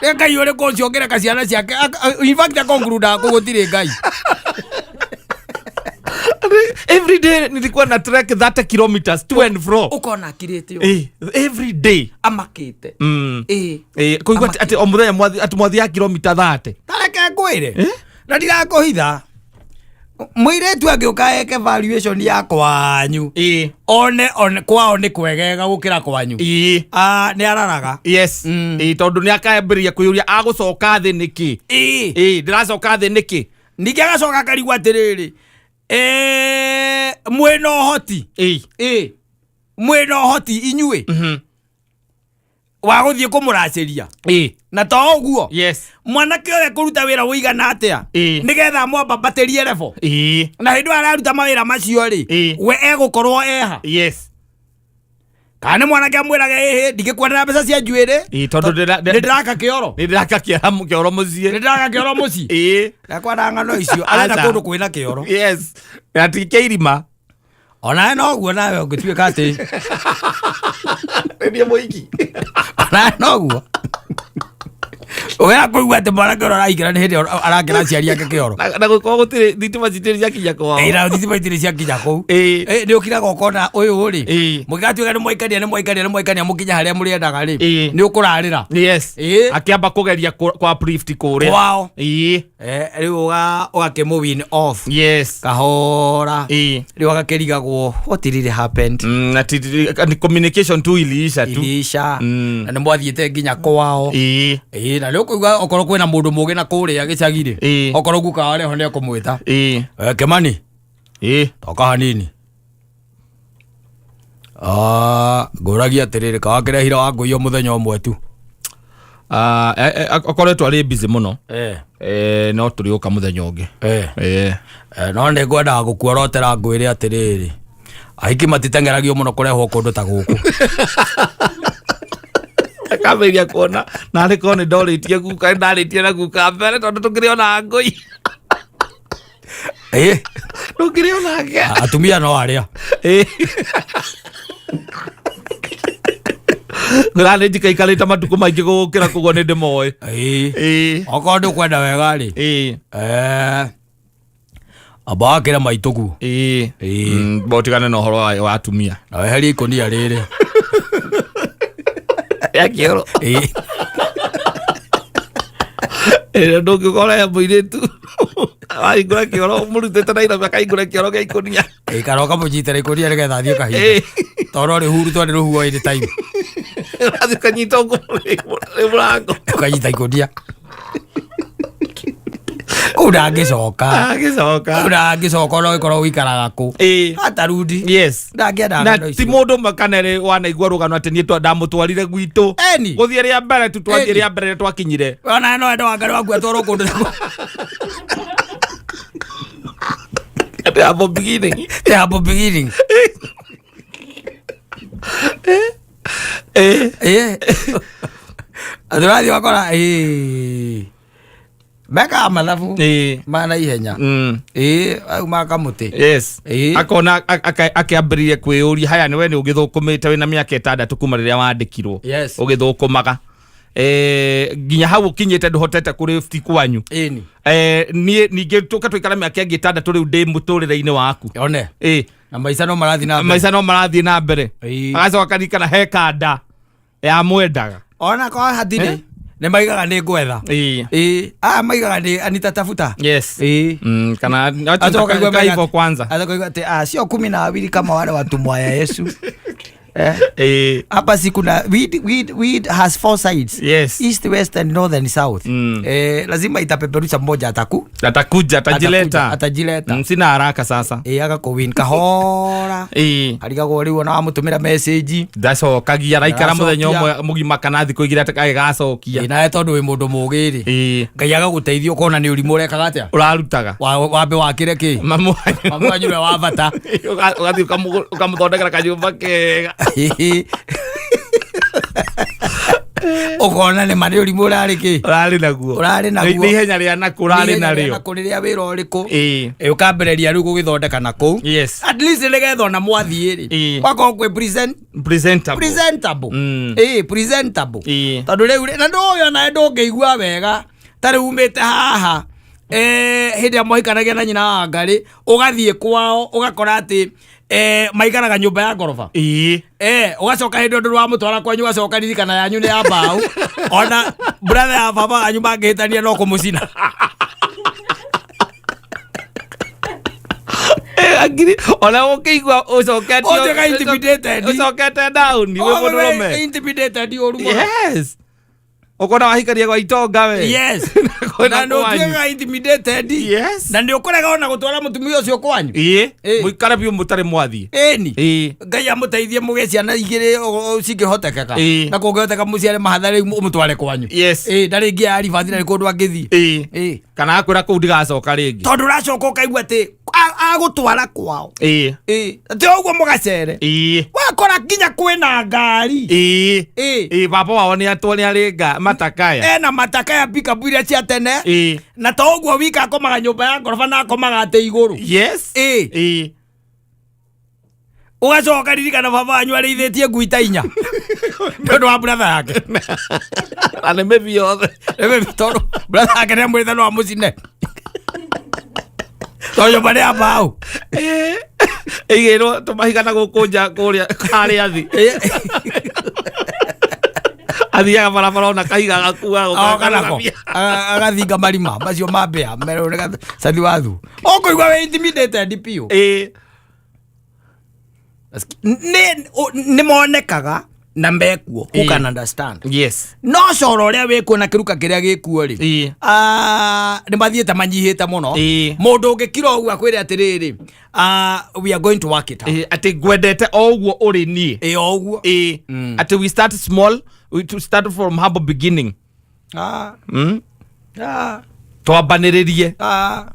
Nĩ Ngai ũrĩkũ ũcio ũngĩreka ciana ciake in fact akonkrudaga kũu gũtirĩ Ngai.
Every day nilikuwa na trek 30 kilometers to and fro.
Ũkona akirĩte ũũ.
Every day.
Amakĩte. Ĩ.
Kũigua atĩ o mũthenya atĩ mwathiaga kilomita 30.
Ta reke ngwĩre na ndirakũhitha mũirĩtu angĩũka eke valuation ya kwanyu
Ĩĩ.
one kwao nĩ kwegega gũkĩra kwanyu.
Ĩĩ.
Ah, nĩ araraga.
Yes. Ĩĩ, tondũ nĩ akambĩrĩria kwĩyũria agũcoka thĩ nĩkĩ.
Ĩĩ.
Ĩĩ, ndĩracoka thĩ nĩkĩ.
Ningĩ agacoka akarigwo atĩrĩrĩ, mwĩna ũhoti.
Ĩĩ.
Ĩĩ. Mwĩna ũhoti inyuĩ wa gũthiĩ kũmũracĩria.
Ĩĩ.
Na to ũguo.
Yes.
Mwanake ũyũ ekũruta wĩra ũigana atĩa
Ĩĩ.
nĩgetha amwambambatĩrie level.
Ĩĩ.
Na hĩndĩ ĩyo araruta mawĩra macio rĩ,
Ĩĩ.
we egũkorwo eha.
Yes.
Kana nĩ mwanake amwĩraga ĩhĩ ndingĩkuonera mbeca cia njuĩrĩ.
Ĩĩ, tondũ
nĩ ndĩraka kĩoro.
Nĩ ndĩraka kĩoro
Nĩ
mũciĩ.
ndĩraka kĩoro mũciĩ.
Ĩĩ.
Ndakwana ng'ano icio arenda
Aca.
kũndũ kwĩna kĩoro.
Yes. Na ti kĩa irima.
Onawe noguo nawe ũngĩtuĩka atĩ
Nĩ mũiki.
onawe noguo ũgera kũigua atĩ mwanake ũrĩa araingĩra nĩ hĩndĩ arakĩra aciari ake kĩoro.
Na gũkorwo gũtirĩ thitima citirĩ ciakinya kwao.
Ĩ, na thitima itirĩ ciakinya kũu.
Ĩĩ.
Ĩ, nĩ ũkiraga ũkona ũyũ rĩ
Ĩĩ.
mũgĩgatuĩka nĩ mwaikania nĩ mwaikania nĩ mwaikania mũkinya harĩa mũrĩendaga rĩ
Ĩĩ.
nĩ ũkũrarĩra.
Yes.
Ĩĩ.
Akĩamba kũgeria kwa uplift kũrĩa.
Kwao.
Ĩĩ.
Rĩu ũgakĩmũ win off.
Yes.
Kahora.
Ĩĩ.
Rĩu agakĩrigagwo what really happened.
Ati ni communication tu iliisha tu.
Iliisha. Na nĩ mwathiĩte nginya kwao.
Ĩĩ.
Ĩĩ, na nĩ ũkũigua okorwo kwĩna mũndũ mũgĩ na kũrĩa gĩcagi rĩ
Ĩĩ.
okorwo guka warĩ ho nĩ ekũmwĩta.
Ĩĩ.
Kĩmani
Ĩĩ.
toka hanini. Ah, ngũragia atĩrĩrĩ kawakĩrehire wangũiywo mũthenya ũmwe tu.
Akoretwo arĩ busy mũno.
Eh.
No tũrĩũka mũthenya ũngĩ.
Eh.
Eh.
No nĩ ngwendaga gũkuorotera ngwĩre atĩrĩrĩ ahiki matiteng'eragio mũno kũrehwo kũndũ ta gũkũ.
Akambĩrĩria kuona narĩ korwo nĩ ndorĩtie guka nĩ ndarĩtie na guka mbere tondũ tũkĩrĩ ona ngũi.
Ĩ.
Ndũkĩrĩ onake.
Atumia no arĩa.
Ĩ. Ngũra nĩ njikaikarĩte matukũ maingĩ gũkĩra koguo nĩ ndĩmoĩ.
Ĩ.
Ĩ.
Okorwo ndũkwenda wega rĩ.
Ĩ.
Amba wakĩre maitũ guo.
Ĩ.
Ĩ.
Botigane na ũhoro wa atumia.
Na weherie ikũnia rĩrĩ.
Ya kĩoro.
Ĩ.
Ĩ, ndũngĩkora mũirĩtu wahingũra kĩoro mũrutĩte Nairobi akahingũra kĩoro gĩa ikũnia.
Ĩ, kana ũkamũnyitĩra ikũnia nĩgetha athiĩ kahinda.
Ĩ.
Tondũ no rĩhurutwo nĩ rũhuho any time.
Ũrathiĩ ũkanyita ũguo nĩ mũrango.
Ũkanyita ikũnia. Kũu ndangĩcoka.
Agĩcoka.
Kũu ndangĩcoka ona ũgĩkorwo ũikaraga kũ.
Ĩ.
Hata rudi.
Yes.
Ndangĩenda
Na
ng'ano
ti
icio.
mũndũ ũmwe kana erĩ wanaigua rũgano atĩ niĩ ndamũtwarire gwitũ.
Eni.
Gũthiĩ rĩa mbere tu twathiĩ
Eni.
rĩa mbere rĩrĩa twakinyire.
Ona no ende wangari waku atwarwo kũndũ ta kũu.
Atĩ hapo beginning.
The humble beginning.
Eh.
Ĩ. Atĩ ũrathiĩ ũgakora ĩ. Mekaga mathabu
Ĩ.
ma naihenya. Ĩ, au ma kamũtĩ.
Yes.
Ĩ.
Akona akĩambĩrĩria kwĩyũria haya nĩ we nĩ ũgĩthũkũmĩte wĩna mĩaka 6 kuma rĩrĩa wandĩkirwo.
Yes.
Ũgĩthũkũmaga. Nginya hau ũkinyĩte ndũhotete kũrĩfti kwanyu.
Ĩni.
Niĩ ningĩ tũka tũikara mĩaka ĩngĩ 6 rĩu ndĩ mũtũrĩre-inĩ waku.
One.
Ĩ.
Na maica no marathiĩ na mbere.
Maica no marathiĩ na mbere.
Ĩ.
Agacoka akaririkana he kanda ya mwendaga.
Ona kwa hatirĩ. Nĩ maigaga nĩ ngwetha.
Ĩ.
Ĩ, aya maigaga nĩ anitatafuta.
Yes.
Ĩ.
Kana
Acoka
acha
aigua
kaivo kwanza.
Acoka aigua atĩ sio 12 kama wale watumwa ya Yesu. Hapa si kuna weed has four sides.
Yes.
East, west and north and south. Lazima itapeperusha, mmoja ataku
Atakuja, atajileta.
Atajileta.
Sina haraka sasa.
Agakuwin kahora. Arigagwo rĩu ona wamũtũmĩra message
Ndacokagia, araikara mũthenya
Ndacokia.
ũmwe mũgima kana thikũ igĩrĩ agĩgacokia.
Nawe tondũ wĩ mũndũ mũgĩ rĩ, Ngai agagũteithia ũkona nĩ ũrimũ ũrekaga atĩa.
Ũrarutaga.
Wambe wakĩre kĩ
Mamu wanyu.
Mamu wanyu nĩwe wa bata.
Ũgathiĩ ũkamũthondekera kanyũmba kega.
Ũkona nĩ ma nĩ ũrimũ ũrarĩ kĩ
Ũrarĩ naguo.
Ũrarĩ naguo.
Nĩ ihenya rĩa nakũ ũrarĩ narĩo.
Nakũ rĩrĩa wĩra ũrĩkũ. Ũkambĩrĩria rĩu gũgĩthondeka na kũu. At least nĩgetha ona mwathiĩ rĩ, wakorwo kwĩ present
Presentable.
Presentable. Presentable. Tondũ rĩu rĩ, na ndũĩ onawe ndũngĩigua wega ta rĩu umĩte haha, hĩndĩ ĩrĩa mwahikanagia na nyina wa Ngarĩ, ũgathiĩ kwao ũgakora atĩ maikaraga nyũmba ya ngoroba. Ũgacoka hĩndĩ ũndũ wamũtwara kwanyu, ũgacoka ririkana yanyu nĩ ya mbaũ, ona brother ya baba wanyu mangĩhĩtania no kũmũcina.
Angiri ona ũkĩigua ũcokete
Ũtuĩka intimidated.
Ũcokete down wĩ mũndũrũme.
Intimidated ũru mũno.
Yes, ũkona wahikaria gwa itonga we. Kwĩna
Na nĩ
kwanyu.
ũtuĩkaga intimidated. Na nĩ ũkũrega ona gũtwara mũtumia ũcio kwanyu.
Mũikare biũ mũtarĩ mwathiĩ.
Ĩni. Ngai amũteithie mũgĩe ciana igĩrĩ cingĩhotekeka. Na kũngĩhoteka mũciare mahatha rĩu ũmũtware kwanyu. Na rĩngĩ ya ribathi na nĩ kũndũ angĩthiĩ.
Kana akwĩra kũu ndigacoka rĩngĩ.
Tondũ ũracoka ũkaigua atĩ agũtwara kwao. Atĩ ũguo mũgacere. Wakora nginya kwĩna ngari.
Baba wao nĩ atwo nĩ arĩ nga matakaya.
Ena matakaya, pikapu iria cia tene. Na to ũguo wika, akomaga nyũmba ya ngoroba na akomaga atĩ igũrũ. Ũgacoka ririkana baba wanyu arĩithĩtie ngui ta inya nĩ ũndũ wa brother yake.
Na nĩ mĩbi yothe.
Rĩu tondũ brother yake nĩ amwĩrĩte no amũcine tondũ nyũmba nĩ ya mbaũ.
Ĩigĩrwo tũmahiga na gũkũ nja kũrĩa harĩa thĩ athiaga barabara ona kahiga gakuaga.
Oka nako agathinga marima macio ma mbĩa merwo nĩ cathi wathu ũkũigua wĩ intimidated biũ. Nĩ monekaga na mekuo who can understand. No coro ũrĩa wĩkuo na kĩruka kĩrĩa gĩkuo rĩ, nĩ mathiĩte manyihĩte mũno. Mũndũ ũngĩkira ũguo akwĩre atĩrĩrĩ, we are going to work it out.
Atĩ ngwendete o ũguo ũrĩ niĩ.
Ĩ, o ũguo.
Atĩ we start small, we to start from humble beginning. Twambanĩrĩrie.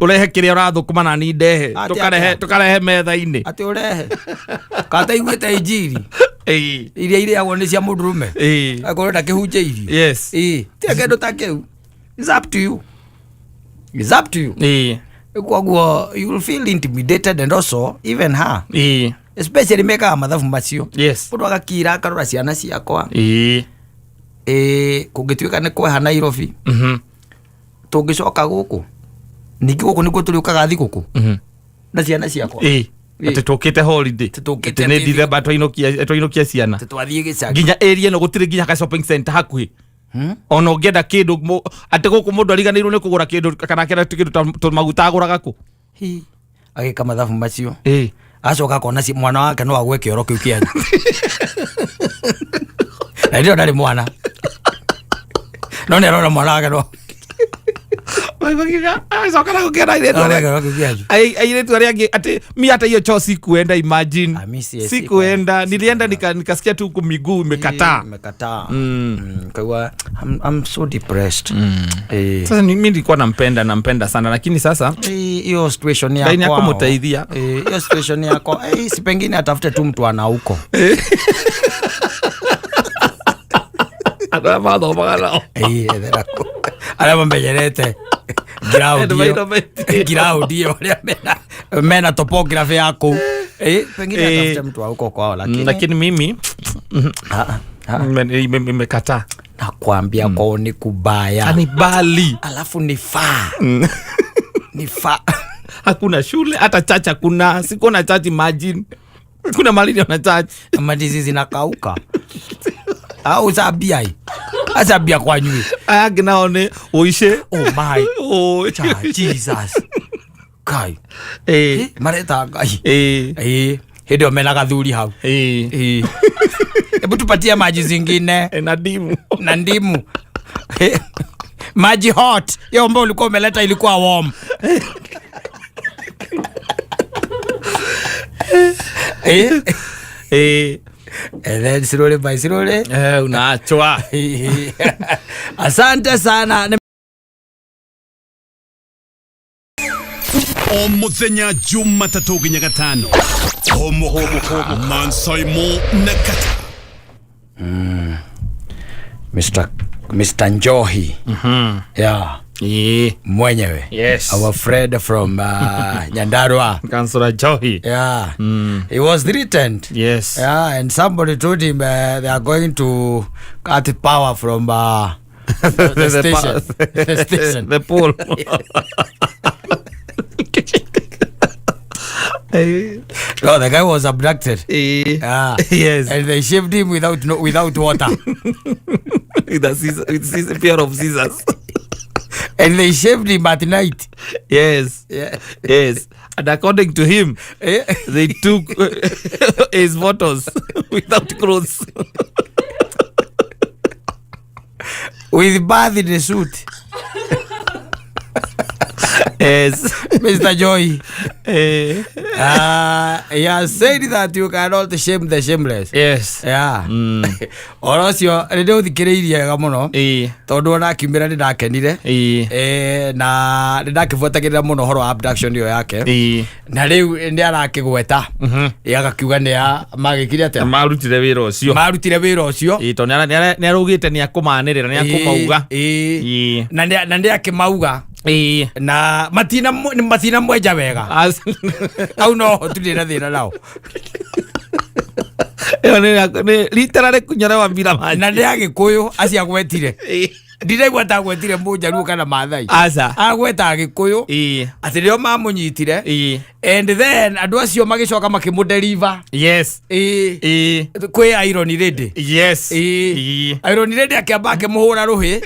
Ũrehe kĩrĩa ũrathũkũma na ni ndehe.
Atĩ
Tũkarehe.
Atĩa?
Tũkarehe metha-inĩ.
Atĩ ũrehe kataiguĩte injiri iria irĩagwo nĩ cia mũndũrũme. Akorwo ndakĩhunjĩirio. Tia kĩndũ ta kĩu. It's up to you. It's up to you. Koguo you will feel intimidated and also even her. Especially mekaga mathabu macio. Mũndũ agakira akarora ciana ciakwa. Kũngĩtuĩka nĩ kweha Nairobi, tũngĩcoka gũkũ ningĩ gũkũ nĩkuo tũrĩũkaga thigũkũ na ciana ciakwa.
Atĩ tũkĩte holiday.
Atĩ tũkĩte
Atĩ nĩ
atĩ
December twainũkia ciana.
Atĩ twathiĩ gĩcagi.
Nginya area ĩno gũtirĩ nginya ka shopping center hakuhĩ. Ona ũngĩenda kĩndũ atĩ gũkũ mũndũ ariganĩirwo nĩ kũgũra kĩndũ kana kĩenda kĩndũ ta tũmaguta agũraga kũ?
Hi. Agĩka mathabu macio acoka akona mwana wake no agwe kĩoro kĩu kĩanyu na hĩndĩ ĩyo ndarĩ mwana, no nĩ arona mwana wake no
Acoka na gũkena airĩtu
agwe
arĩa
kĩoro kĩu kĩanyu.
Airĩtu arĩa angĩ atĩ mi hata hiyo choo sikuenda, imagine.
Ah, mi
Sikuenda, nilienda nikasikia tu huku miguu imekataa.
Imekataa. Kaigua I'm so depressed.
Sasa mi nilikuwa nampenda sana, lakini sasa
Hiyo situation ya
Ngai
kwao.
nĩakũmũteithia.
Hiyo situation yako, si pengine atafute tu mtu ana huko.
Andũ arĩa mathomaga nao.
Ethera kũ arĩa mamenyerete ground
Andũ
ĩyo
maithometie.
Ground ĩyo arĩa mena topography ya kũu. Pengine atafute mtu wa huko kwao, lakini
Lakini mimi
Ah, ah,
imekataa.
Nakwambia kwao ni kubaya.
Ni bali.
Alafu ni faa ni faa.
Hakuna shule, hata church hakuna, sikuona church, imagine kuna mali na church.
Mandizi zinakauka au zabia acambia kwanyu.
Aya angĩ nao nĩ ũice.
Oh my.
Ũĩ.
Cha Jesus kai. Mareta Ngai. Hĩndĩ ĩyo mena gathuri hau. Hebu tupatie maji zingine
Na ndimu.
Na ndimu, maji hot. Hiyo ambayo ulikuwa umeleta ilikuwa warm. Eh? And then slowly by slowly
Eh, unaachwa.
Asante sana.
O muthenya Jumatatũ nginya Gatano, homo homo Mansaimo na Kata.
Mr. Njohi, yeah, mwenyewe. Our friend from Nyandarua.
Councillor Njohi.
Yeah, he was threatened. Yeah, and somebody told him they are going to cut power from the station. The station.
The pole.
No, the guy was abducted. Yeah. And they shaved him without, no, without water.
With a scissor, with scissor, pair of scissors.
And they shaved him at night.
Yes. And according to him, they took his photos without clothes.
With bath in the suit. Mr. Joy. He has said that you cannot shame the shameless. Yeah. Oro ũcio nĩ ndĩũthikĩrĩirie wega mũno, tondũ ona akiumĩra nĩ ndakenire. Na nĩ ndakĩbuatagĩrĩra mũno ũhoro wa abduction ĩyo yake. Na rĩu nĩ arakĩgweta, agakiuga nĩ a magĩkire atĩa.
Marutire wĩra ũcio.
Marutire wĩra ũcio.
Tondũ nĩ araugĩte nĩ akũmanĩrĩra, nĩ akũmauga.
Na nĩ akĩmauga na matina mwenja wega. Au no tũtirĩ na thĩna nao.
Ĩyo nĩ literally kunyorewa mbira maji.
Na nĩ Agĩkũyũ acio agwetire. Ndiraigua ta agwetire Mũnjaruo kana Maathai.
Aca.
Agweta Agĩkũyũ atĩ nĩo mamũnyitire. And then andũ acio magĩcoka makĩmũdeliver. Kwĩ Iron Lady. Iron Lady akĩamba akĩmũhũra rũhĩ.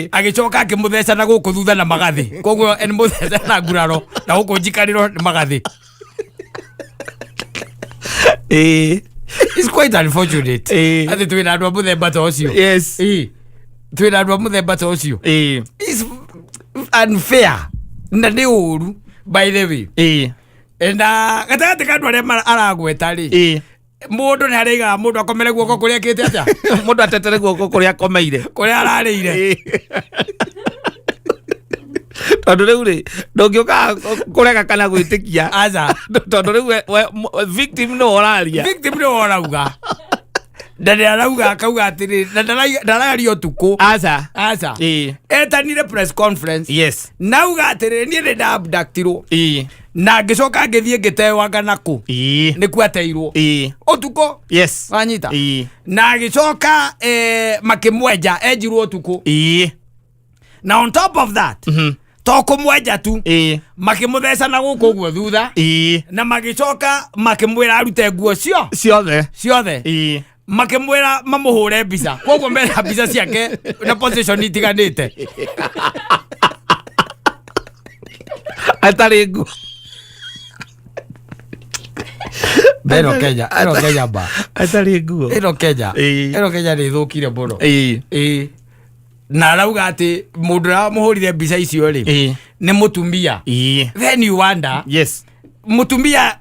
Agĩcoka akĩmũtheca na gũkũ thutha na magathĩ, koguo nĩ mũtheca na nguraro na gũkũ njikarĩro nĩ magathĩ. It's quite unfortunate atĩ twĩna andũ a mũthemba ta ũcio. Twĩna andũ a mũthemba ta ũcio. It's unfair na nĩ ũru, by the way. Na gatagatĩ ka andũ arĩa aragweta rĩ, mũndũ nĩ araigaga mũndũ akomere guoko kũrĩa akĩte atĩa.
Mũndũ atetere guoko kũrĩa akomeire.
Kũrĩa ararĩire.
Tondũ rĩu rĩ, ndũngĩũka kũrega kana gwĩtĩkia.
Aca.
Tondũ rĩu victim nĩwe ũraria.
Victim nĩwe ũrauga, na nĩ arauga akauga atĩrĩ, na ndararia ũtukũ.
Aca.
Aca. Etanire press conference. Nauga atĩrĩ, niĩ nĩ ndaabductirwo na ngĩcoka ngĩthiĩ ngĩtewanga nakũ nĩkuo ateirwo ũtukũ. Wanyita? Na agĩcoka makĩmwenja, enjirwo ũtukũ. Na on top of that, to kũmwenja tu, makĩmũtheca na gũkũ ũguo thutha na magĩcoka makĩmwĩra arute nguo cio
ciothe.
Ciothe. Makĩmwĩra mamũhũre mbica, koguo mena mbica ciake na position itiganĩte.
Atarĩ nguo.
Ĩno Kenya, ĩno Kenya ba.
Atarĩ nguo.
Ĩno Kenya. Ĩno Kenya nĩ ĩthũkire mũno. Na arauga atĩ mũndũ ũrĩa wamũhũrire mbica icio rĩ, nĩ mũtumia. Then you wonder,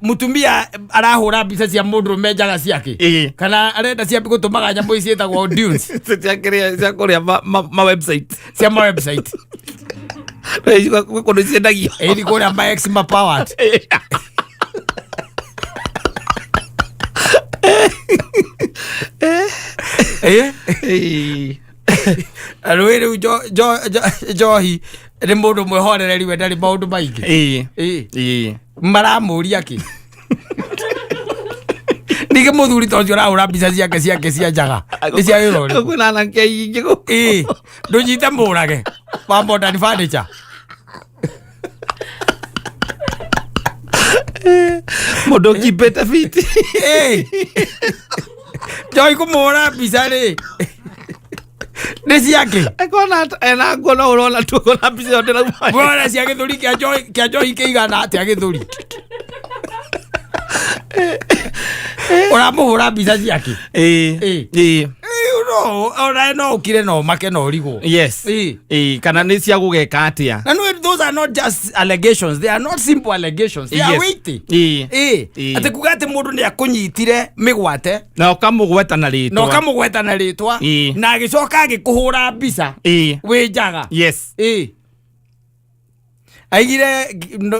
mutumia arahũra mbica cia mũndũrũme njaga ciake, kana arenda cia gũtũmaga nyamũ ici ciĩtagwo dunes.
Cia kĩrĩa, cia kũrĩa ma website.
Cia ma website.
Gwĩ kũndũ ciendagio.
Ĩni kũrĩa ma ex ma powered. Rũĩ rĩu Njohi nĩ mũndũ mwĩhorereri, we ndarĩ maũndũ maingĩ. Maramũria kĩ ningĩ mũthuri ta ũcio ũrahũra mbica ciake cia njaga nĩ cia wĩra ũrĩkũ?
Kwĩna anake aingĩ gũkũ.
Ndũnyite mũrage wa modern furniture.
Mũndũ ũkimbĩte fiti.
Njohi kũmũhũra mbica rĩ, nĩ ciake?
Akona ena nguo no ũrona tu ũkona mbica ĩyo ndĩrauma.
Bora cia gĩthũri kĩa Njohi kĩigana atĩa gĩthũri? Ũramũhũra mbica ciake.
Ĩĩ.
Ĩĩ.
Ĩĩ.
No, ona no ũkire no make no ũrigwo.
Yes.
Ĩĩ.
Ĩĩ, kana nĩ cia gũgeka atĩa.
Na no, those are not just allegations. They are not simple allegations. They are
Yes.
weighty.
Ĩĩ.
Ĩĩ.
Ĩĩ.
Atĩ kuga atĩ mũndũ nĩ akũnyitire mĩgwate
Na ũkamũgweta na rĩtwa.
na ũkamũgweta na rĩtwa
Ĩĩ.
na agĩcoka agĩkũhũra mbica
Ĩĩ.
wĩ njaga.
Yes.
Ĩĩ. Aigire no,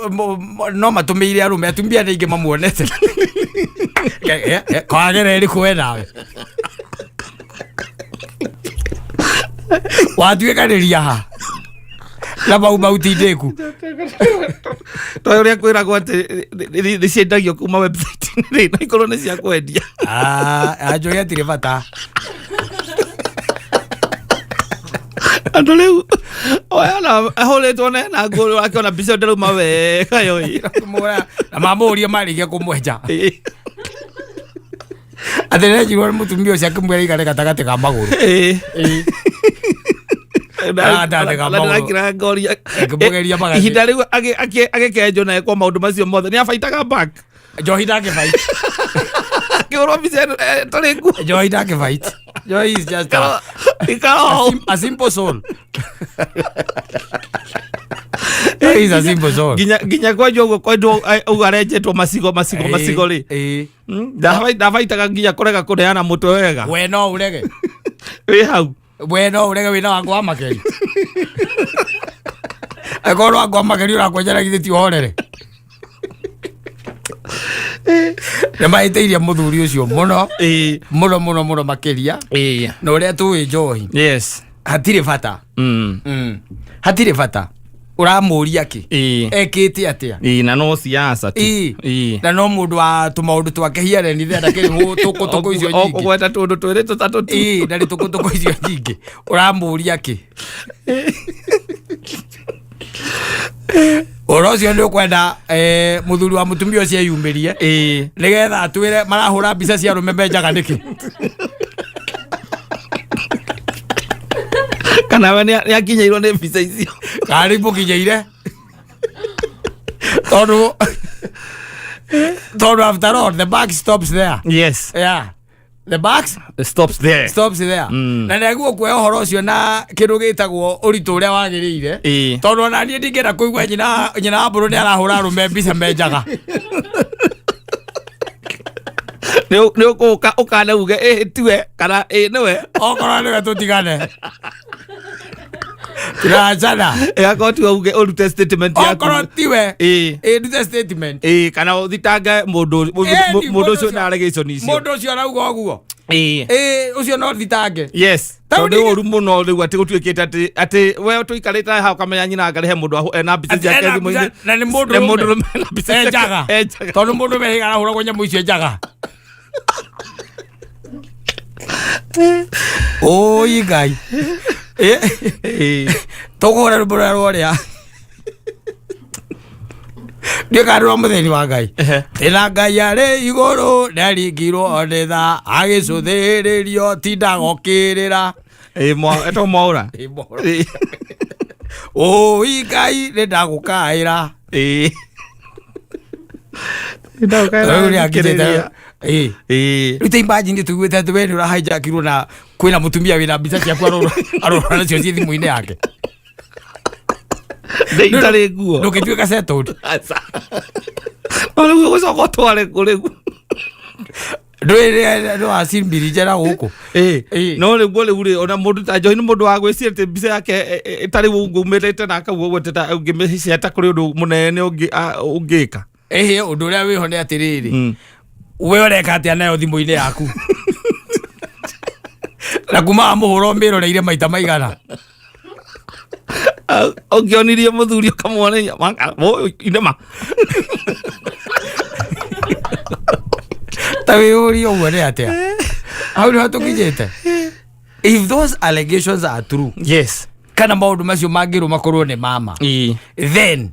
no matũmĩire arũme atumia nĩ aingĩ mamuonete. Kwagera ĩrĩkũ we nawe? Watuĩkanĩria ha? Na mau mau tindĩku.
Toĩ ũrĩa kwĩragwo atĩ nĩ ciendagio kuma website-inĩ rĩ, na ikorwo nĩ cia kwendia.
Ah, anjũĩ hatirĩ bata.
Andũ rĩu oyana ahũrĩtwo na ena nguo akĩona mbica ĩyo ndĩrauma wega yoi.
Kũmũra na mamũria marĩkia kũmwenja. Atĩ nĩenjirwo nĩ mũtumia ũcio akĩmwĩra aikare gatagatĩ ka magũrũ.
Ĩĩ.
Gatagatĩ ka magũrũ.
Ndĩrakira ngoria.
Akĩmũgeria magathĩ.
Ihinda rĩu agĩkenjwo na ekwo maũndũ macio mothe nĩ abaitaga back.
Njohi ndangĩbait.
Akĩhũrwo mbica ĩno ĩtarĩ nguo.
Njohi ndangĩbait. Njohi is just
Ikara hau.
a simple soul. Njohi is a simple soul.
Nginya kwenjwo ũguo kwenjwo ũguo arenjetwo macigo macigo macigo rĩ.
Ĩĩ.
Ndabaitaga nginya kũrega kũneana mũtwe wega.
We no ũrege.
Wĩ hau.
We no ũrege wĩna wangu wa makeri. Angĩkorwo wangu wa makeri ũrakwenjera githĩ ti ũhorere. Nĩ mahĩtĩirie mũthuri ũcio mũno.
Ĩĩ.
Mũno mũno mũno makĩria.
Ĩĩ.
Na ũrĩa tũĩ njohi.
Yes.
Hatirĩ bata. Hatirĩ bata. Ũramũria kĩ?
Ĩĩ.
Ekĩte atĩa?
Ĩĩ, na no siasa tu.
Ĩĩ.
Ĩĩ.
Na no mũndũ wa tũmaũndũ twake hiareni the ndakĩrĩ tũkũtũkũ icio nyingĩ.
Ũgweta tũndũ twĩrĩ tũtatũ tu.
Ĩĩ, ndarĩ tũkũtũkũ icio nyingĩ. Ũramũria kĩ? Ũhoro ũcio nĩ ũkwenda mũthuri wa mũtumia ũcio eyumĩrie.
Ĩĩ.
Nĩgetha atwĩre marahũra mbica cia arũme menjaga nĩkĩ.
Kana we nĩ akinyĩirwo nĩ mbica icio.
Kana nĩ imũkinyĩire. Tondũ after all the buck stops there.
Yes.
Yeah. The buck
Stops there.
stops there. Na nĩguo kuoya ũhoro ũcio na kĩndũ gĩtagwo ũritũ ũrĩa wagĩrĩire.
Ĩĩ.
Tondũ ona niĩ ndingĩenda kũigua nyina wa mbũrũ nĩ arahũra arũme mbica menjaga.
Nĩ ũgũka ũkane uge ĩĩ tiwe kana ĩĩ nĩwe.
Okorwo nĩwe tũtigane. Tũrachana.
Ĩ akorwo tiwe uge ũrute statement yaku.
Okorwo tiwe.
Ĩĩ.
Ĩĩ ndute statement.
Ĩĩ, kana ũthitange mũndũ
Ĩni,
mũndũ ũcio na allegation icio.
Mũndũ ũcio arauga ũguo.
Ĩĩ.
Ĩĩ, ũcio no thitange.
Yes.
Tondũ
Tondũ nĩ ũru mũno rĩu atĩ gũtuĩkĩte atĩ we tũikarĩte haha ũkamenya nyina anga he mũndũ ena mbica
Atĩ
ciake
ena
thimũ-inĩ.
mbica- na nĩ mũndũ
Nĩ
ũrũme.
mũndũ ũrũme ena mbica ciake.
Enjaga.
Enjaga.
Tondũ mũndũ ũrũme arahũragwo nyamũ icio enjaga. Oi Ngai.
Ĩĩ.
Tũkũhũra rwĩmbo rũrĩa rworĩa. Ndiũĩ kana rwa mũthĩni wa Ngai.
Ehe.
Ĩna Ngai arĩ igũrũ nĩaringirwo nĩ tha agĩcũthĩrĩrio tindagokĩrĩra.
Ĩĩ, etagwo Mwaũra.
Ĩĩ, Mwaũra.
Ĩĩ.
Oi Ngai nĩndagũkaĩra.
Ĩĩ.
Rĩu nĩanginyĩte. Ĩĩ.
Ĩĩ.
Rĩu ta imagine tũiguĩte atĩ we nĩ ũrahijackirwo na kwĩna mũtumia wĩna mbica ciaku arorora nacio ciĩ thimũ-inĩ yake.
Ndĩ itarĩ nguo.
Ndũngĩtuĩka settled.
Aca. No rĩu ũgũcoka ũtware kũ rĩu?
Ndũĩ ndũwacimbiri njera gũkũ.
Ĩĩ.
Ĩĩ.
No rĩu rĩu rĩ ona mũndũ ta Njohi nĩ mũndũ wa gwĩciria atĩ mbica yake ĩtarĩ ũguo umĩrĩte na akauga ũguo atĩ ũngĩmĩciata kũrĩ ũndũ mũnene ũngĩka.
Ĩhĩ, ũndũ ũrĩa wĩho nĩ atĩrĩrĩ. We ũreka atĩa nayo thimũ-inĩ yaku? Na kuma wamũhũra ũmĩroreire maita maigana.
Ũngĩonirie mũthuri ũkamwonia inema.
Ta wĩyũrie ũguo nĩ atĩa? Hau nĩho tũkinyĩte. If those allegations are true,
Yes.
kana maũndũ macio mangĩrwo makorwo nĩ mama,
Ĩĩ.
then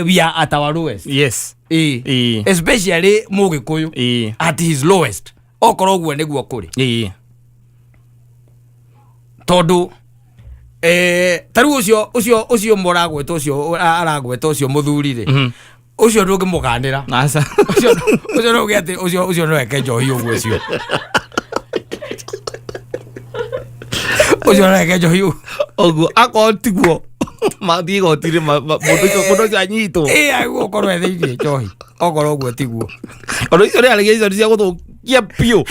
we are at our lowest.
Yes.
Ĩĩ.
Ĩĩ.
Especially mũgĩkũyũ
Ĩĩ.
at his lowest. Okorwo ũguo nĩguo kũrĩ.
Ĩĩ.
Tondũ ta rĩu ũcio mũragweta ũcio aragweta ũcio mũthuri rĩ. Ũcio ndũngĩmũkanĩra.
Aca.
Ũcio no uge atĩ ũcio no eke njohi ũguo, ũcio no eke njohi ũguo.
Ũguo akorwo tiguo mathiĩ igoti-inĩ, mũndũ ũcio anyitwo.
Ĩ, agĩrĩirwo gũkorwo e thĩiniĩ njohi okorwo ũguo tiguo.
Ũndũ icio nĩ allegations cia gũthũkia biũ.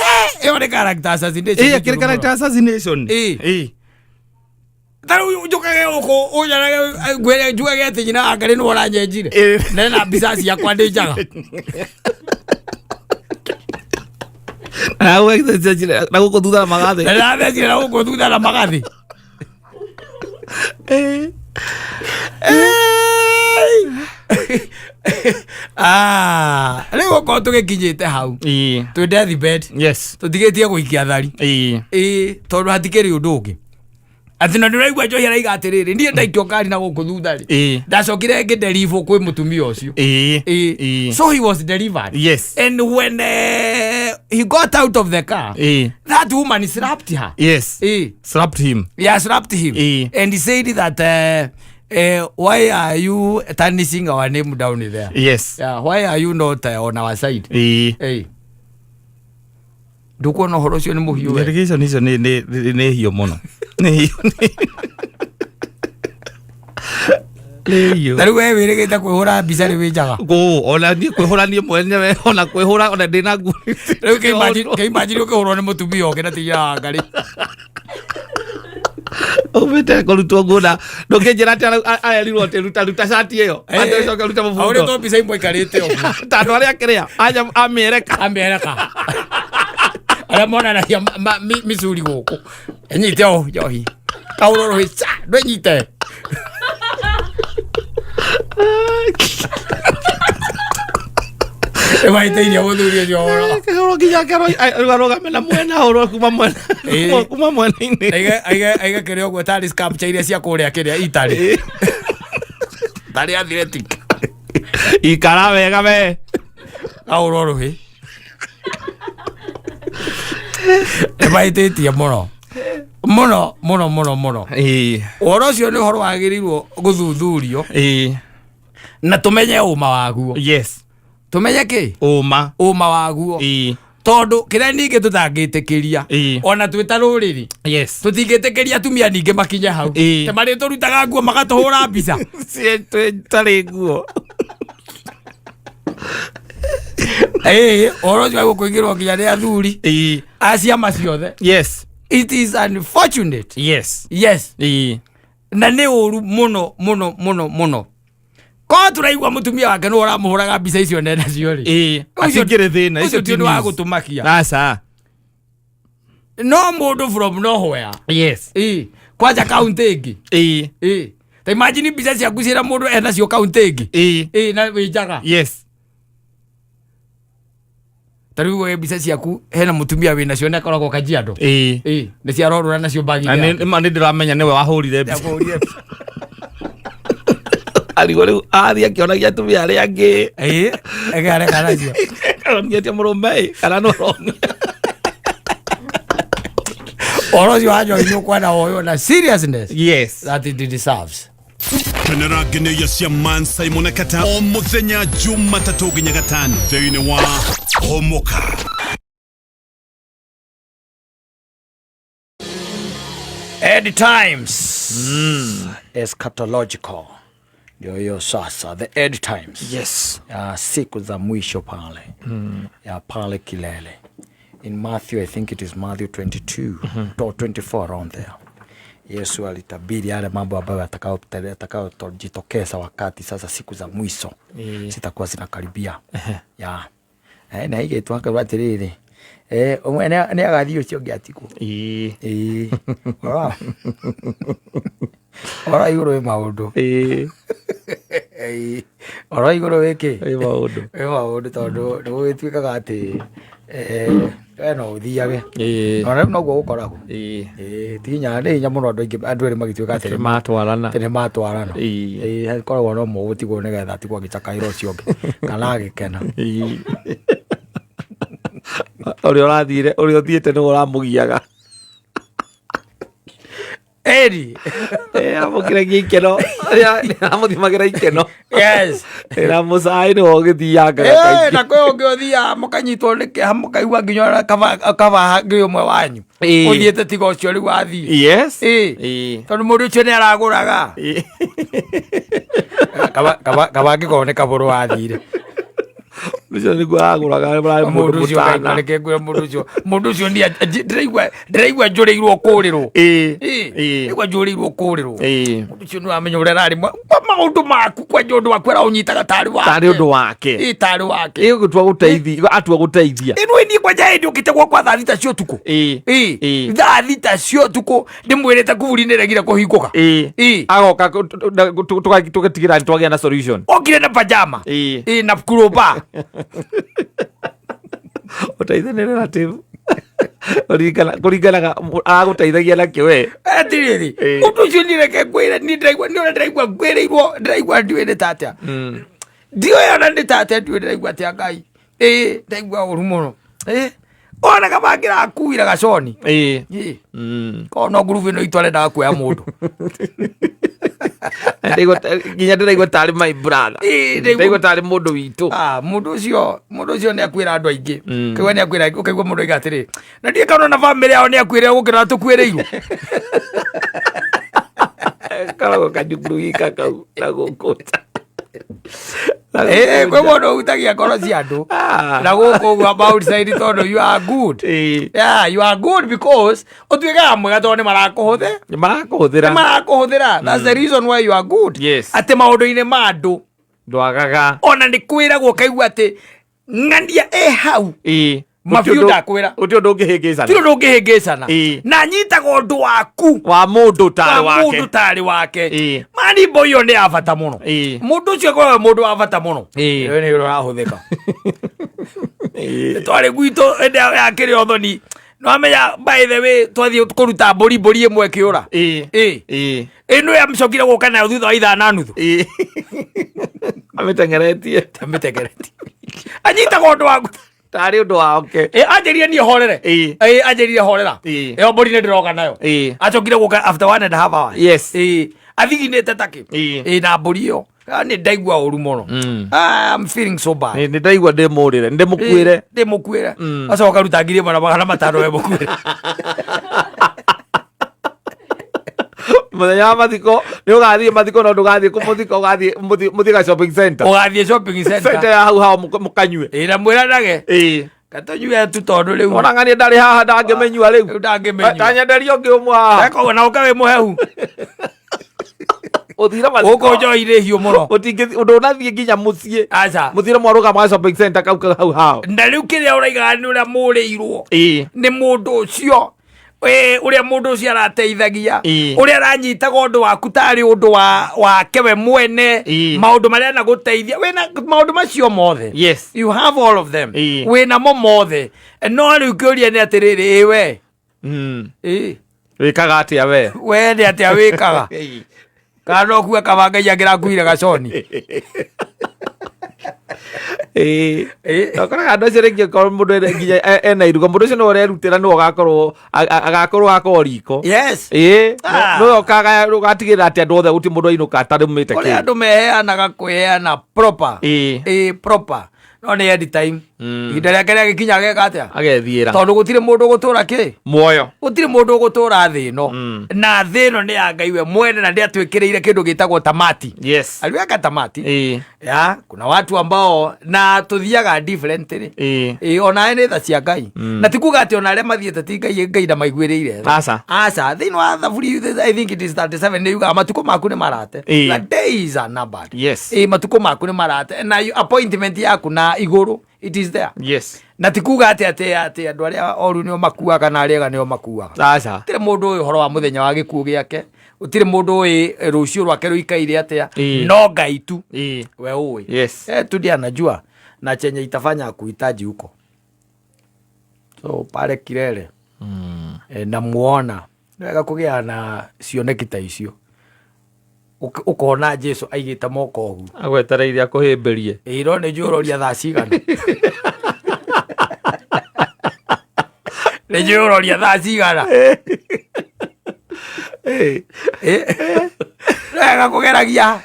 Ĩyo nĩ character assassination.
Ĩ, akĩrĩ character assassination.
Ĩ.
Ĩ.
Ta rĩu njũkage gũkũ ũnjarage ngwĩre njugage atĩ nyina wa Ngarĩ nĩwe ũranyenjire.
Ĩ.
Na na mbica ciakwa ndĩ njaga.
Na gũgĩthecire na gũkũ thutha na magathĩ.
Na ndathecire na gũkũ thutha na magathĩ.
Ĩ.
Ah, rĩu okorwo tũgĩkinyĩte hau
Ĩ.
twĩ deathbed, tũtigĩtie gũikia thari.
Ĩ.
Ĩ, tondũ hatikĩrĩ ũndũ ũngĩ atĩ na ndĩraigua njohi araiga atĩrĩrĩ, niĩ ndaikio ngari na gũkũ thutha rĩ, ndacokire ngĩdeliver kwĩ mũtumia ũcio.
Ĩ.
Ĩ.
Ĩ.
So he was delivered and when he got out of the car, that woman slapped her. Ĩ.
Slapped him.
Yeah, slapped him and he said that why are you tarnishing our name down there? Yeah, why are you not on our side? Hey. Ndukuona ũhoro ũcio nĩ mũhiũ we?
Allegation icio nĩ hiũ mũno, nĩ hiũ, nĩ hiũ.
Ta rĩu we wĩrĩgĩte kwĩhũra mbica rĩ wĩ njaga.
Ngũ ona niĩ kwĩhũra, niĩ mwenyewe ona kwĩhũra ona ndĩ na nguo.
Rĩu kĩimagine ũkĩhũrwo nĩ mũtumia ũngĩ na ti nyina wa Ngarĩ.
Umĩte kũrutwo nguo na ndũngĩnjĩra atĩ arerirwo atĩ ruta ruta cati ĩyo, atĩ ũcoke ruta mũbuto.
Ahũrĩtwo mbica imwe aikarĩte ũguo.
Ta andũ arĩa kĩrĩa anya amĩereka.
Amĩereka arĩa monanagia micuri gũkũ ĩnyite o njohi kaũrwo rũhĩ ca ndwĩnyite. Ĩmahĩtĩirie mũthuri ũcio ũhoro.
Kĩhũrwo nginya rĩu arũgame na mwena, hũrwo kuma mwena, kuma mwena-inĩ.
Aige kĩrĩa ũguo tarĩ sculpture iria cia kũrĩa kĩrĩa Italy, tarĩ athletic.
Ikara wega we.
Kaũrwo rũhĩ ĩmahĩtĩtie mũno mũno mũno mũno mũno. Ũhoro ũcio nĩ ũhoro wagĩrĩirwo gũthuthurio na tũmenye ũma waguo. Tũmenye kĩ?
Ũma.
Ũma waguo. Tondũ kĩrĩa ningĩ tũtangĩtĩkĩria, ona twĩ ta rũrĩrĩ, tũtingĩtĩkĩria atumia ningĩ makinye hau ta marĩ tũrutaga nguo magatũhũra mbica.
Tarĩ nguo.
Ĩĩ, ũhoro ũcio wa kũingĩrwo nginya nĩ athuri a ciama ciothe, it is unfortunate. Yes. Na nĩ ũru mũno mũno mũno mũno korwo tũraigua mũtumia wake nĩ ũramũhũraga mbica icio nenda cio rĩ. Ũcio-
Atingĩrĩ thĩna.
Ũcio ti ũndũ wa gũtũmakia.
Aca.
No mũndũ from nowhere, ĩ, kwanja kaunti ĩngĩ. Ĩ, ta imagine mbica ciaku ciĩna mũndũ enacio kaunti ĩngĩ. Ĩ, na wĩ njaga. Ta rĩu we mbica ciaku hena mũtumia wĩ nacio na akoragwo Kajiado. Ĩ, nĩ ciarorũra nacio
Na
mbagi.
nĩ nĩ ndĩramenya nĩwe wahũrire mbica. Arigwo rĩu athiĩ akĩonagia atumia arĩa angĩ.
Ĩ, ekareka nacio.
Aronia mũrũme ĩ kana nĩ ũronia.
Ũhoro ũcio wa njohi nĩ ũkwenda woywo na seriousness that it deserves.
Kenera ngeneia cia Man Simon Kata o muthenya Jumatatũ nginya Gatano thĩinĩ wa Homoka.
End times. Eschatological. Ndio hiyo sasa, the end times. Ya siku za mwisho pale. Ya pale kilele. In Matthew, I think it is Matthew 22 or 24 around there. Yesu alitabiri yale mambo ambayo yatakayojitokeza wakati sasa siku za mwisho zitakuwa zinakaribia. Ya. Na igĩtwo akauga atĩrĩrĩ, ũmwe nĩ agathiĩ ũcio ũngĩ atigwo. Ĩĩ. Ũhoro wa igũrũ wĩ maũndũ. Ĩĩ. Ũhoro wa igũrũ wĩ kĩ?
Wĩ maũndũ.
Wĩ maũndũ tondũ nĩ gũgĩtuĩkaga atĩ we no ũthiage. Ona rĩu noguo gũkoragwo. Ĩĩ, ti hinya, nĩ hinya mũno andũ aingĩ andũ erĩ magĩtuĩka atĩ
Matwarana.
atĩ nĩ matwarana.
Ĩĩ.
Ĩĩ, hakoragwo no ũmwe ũgũtigwo nĩgetha atigwo agĩcakaĩra ũcio ũngĩ kana agĩkena.
Ũrĩa ũrathire, ũrĩa ũthiĩte nĩwe ũramũgiaga.
Eri.
Amũkĩragia ikeno, amũthimagĩra ikeno.
Yes.
Na mũcai nĩwe ũgĩthiangaga kaingĩ.
Na kwĩ ũngĩ ũthiaga mũkanyitwo nĩ kĩeha, mũkaigua nginya ona kaba ngĩ ũmwe wanyu ũthiĩte tiga ũcio rĩu athiĩ.
Yes.
Tondũ mũndũ ũcio nĩ aragũraga. Kaba angĩkorwo nĩ kabũrũ wathire.
Ũcio nĩguo aragũraga, mũndũ
Mũndũ ũcio
mũtana.
Ngai, reke ngwĩre mũndũ ũcio niĩ ndĩraigua njũrĩirwo kũrĩrwo. Ndĩraigua njũrĩirwo kũrĩrwo. Mũndũ ũcio nĩwamenya ũrĩa ararĩ kwa maũndũ maku, kwanja ũndũ waku araũnyitaga tarĩ wake.
Tarĩ ũndũ wake.
Tarĩ wake.
Gũtua gũteithia, atua gũteithia.
Ĩno niĩ kwanja hĩndĩ ũkĩte gwakwa thaa 6 cia ũtukũ. Thaa 6 cia ũtukũ ndĩmwĩrĩte kuburi nĩ regire kũhingũka.
Agoka tũgatigĩra nĩ twagĩa na solution.
Okire na pajama. Na kuroba.
Ũteithio nĩ relative. Kũringanaga aragũteithagia nakĩ we.
Atirĩrĩ, ũndũ ũcio niĩ reke ngwĩre, niĩ ndĩraigua, niĩ ona ndĩraigua ngwĩrĩirwo, ndĩraigua ndiũĩ nĩ ta atĩa. Ndiũĩ ona nĩ ta atĩa, ndiũĩ ndĩraigua atĩa Ngai. Ndaigua ũru mũno. Ona kaba ngĩrakuire gaconi. Korwo no ngurubu ĩno itũ arendaga kuoya mũndũ.
Nginya ndĩraigua tarĩ my brother. Ndĩraigua tarĩ mũndũ witũ.
Mũndũ ũcio nĩ akuĩra andũ aingĩ. Ũkaigua nĩ akuĩra, ũkaigua mũndũ oiga atĩrĩ, na ndiĩ kana ona bamĩrĩ yao nĩ akuĩre gũkĩra tũkuĩrĩirwo.
Karagwo kanyukuru gika kau na gũkũ.
Kwĩ mũndũ ũhutagia ngoro cia andũ. Na gũkũ ũguo about side tondũ you are good. Yeah, you are good because ũtuĩkaga mwega tondũ nĩ marakũhũthĩra.
Nĩ marakũhũthĩra.
Nĩ marakũhũthĩra. That's the reason why you are good.
Yes.
Atĩ maũndũ-inĩ ma andũ.
Ndwagaga.
Ona nĩ kwĩragwo ũkaigua atĩ ng'ania ĩ hau. Mabiũ ndakwĩra.
Gũtirĩ ũndũ ũngĩhĩngĩcana.
Gũtirĩ ũndũ ũngĩhĩngĩcana. Na nyitaga ũndũ waku.
Wa mũndũ tarĩ
Wa
wake.
mũndũ tarĩ wake. Mani boy ĩyo nĩ ya bata mũno. Mũndũ ũcio akoragwo mũndũ wa bata mũno. Ĩyo nĩ ũrahũthĩka. Twarĩ gwitũ hĩndĩ ya kĩrĩa ũthoni. Nĩwamenya by the way twathiĩ kũruta mbũri, mbũri ĩmwe ĩkĩũra. Ĩno yamĩcokire gũka nayo thutha wa ithaa na nuthu.
Amĩteng'eretie.
Amĩteng'eretie. Anyitaga ũndũ waku.
Tarĩ ũndũ wake.
Anjĩrire niĩ horere. Anjĩrire horera. Ĩyo mbũri nĩ ndĩroka nayo. Acokire gũka after 1.5 hours.
Yes.
Athiginĩte takĩ. Na mbũri ĩyo. Nĩ ndaigua ũru mũno. I'm feeling so bad.
Nĩ ndaigua ndĩmũrĩre, ndĩmũkuĩre.
Ndĩmũkuĩre. Acoka ruta 1,500 we mũkuĩre.
Mũthenya wa mathiko nĩ ũgathiĩ mathiko no ndũgathiĩ kũmũthika, ũgathiĩ mũthiĩ ga shopping center.
Ũgathiĩ shopping center.
Center ya hau hao mũkanyue.
Na mwĩranage. Katũnyue tu tondũ rĩu.
Ona ng'ania ndarĩ haha ndangĩmĩnyua rĩu.
Rĩu ndangĩmĩnyua.
Tanyenderia ũngĩ ũmwe haha.
Eko na ũka wĩ mũhehu.
Ũthire mathiko.
Gũkũ njohi nĩ hiũ mũno.
Ũtingĩthiĩ, ũndũ ũnathiĩ nginya mũciĩ.
Aca.
Mũthire mwarũgama shopping center kau hau hao.
Na rĩu kĩrĩa ũraigaga nĩ ũrĩa mũrĩirwo. Nĩ mũndũ ũcio. Ũrĩa mũndũ ũcio arateithagia. Ũrĩa aranyitaga ũndũ waku tarĩ ũndũ wake we mwene. Maũndũ marĩa anagũteithia. Wĩna maũndũ macio mothe.
Yes.
You have all of them. Wĩna mo mothe. No rĩu kĩũria nĩ atĩrĩrĩ, we.
Wĩkaga atĩa we?
We nĩ atĩa wĩkaga? Kana no kuue kaba Ngai angĩrakuire gaconi?
Ũkoraga andũ acio rĩngĩ okorwo mũndũ nginya ena iruga, mũndũ ũcio nĩwe ũrerutĩra, nĩwe agakorwo akorwo riko.
Yes.
Nĩwe ũgatigĩrĩra atĩ andũ othe gũtirĩ mũndũ ainũka atarũmĩte
Kũrĩ
kĩndũ.
andũ meheanaga kwĩheana proper. Proper. No nĩ end time. Ihinda rĩake rĩagĩkinya ageka atĩa?
Agethiĩra.
Tondũ gũtirĩ mũndũ ũgũtũra kĩ?
Muoyo.
Gũtirĩ mũndũ ũgũtũra thĩ ĩno. Na thĩ ĩno nĩ ya Ngai we mwene na nĩatwĩkĩrĩire kĩndũ gĩtagwo tamati.
Yes.
Aliweka tamati. Ya, kuna watu ambao na tuthiaga differently. Ona nĩ tha cia Ngai. Na ti kuga atĩ ona arĩa mathiĩte ti Ngai, Ngai ndamaiguĩrĩire tha.
Aca.
Aca. Thĩinĩ wa Thaburi, I think it is 37, nĩ yugaga matukũ maku nĩ marate. The days are numbered.
Yes.
Matukũ maku nĩ marate. Na appointment yaku na igũrũ, it is there.
Yes.
Na ti kuga atĩ atĩ andũ arĩa oru nĩo makuaga na arĩa ega nĩo makuaga.
Aca.
Gũtirĩ mũndũ ũĩ ũhoro wa mũthenya wa gĩkuũ gĩake. Gũtirĩ mũndũ ũĩ rũciũ rwake rũikaire atĩa. No Ngai tu. We ũĩ.
Yes.
Tu ndiye anajua na chenye itafanya akuhitaji huko. So pale kilele. Na muona. Nĩ wega kũgĩa na cioneki ta icio. Ũkona Jesu aigĩte moko ũguo.
Agwetereire akũhĩmbĩrie.
No nĩ njũĩ ũroria thaa cigana. Nĩ njũĩ ũroria thaa cigana. Wega kũgeragia.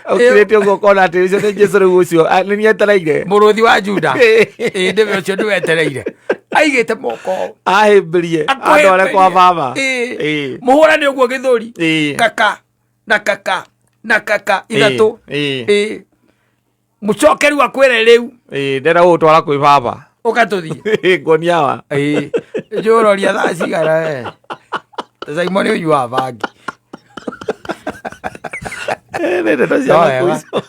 Aukirĩte ũguo ũkona atĩ ũcio nĩ Jesu rĩu ũcio nĩ nietereire.
Mũrũthi wa Juda. Ĩ, nĩwe ũcio nĩwetereire aigĩte moko.
Ahĩmbĩrie andware kwa baba.
Mũhũrane ũguo gĩthũri. Kaka na kaka na kaka ithatũ. Ĩ, mũcokeru akwĩre rĩu.
Ndĩrenda gũgũtwara kwĩ baba.
Ũgatũthiĩ.
Nguonia wa.
Ĩ, njũroria thaa cigana we. Simon ũnyuaga bangi.
Nĩ ndeto cia
No
maku
wega.
icio.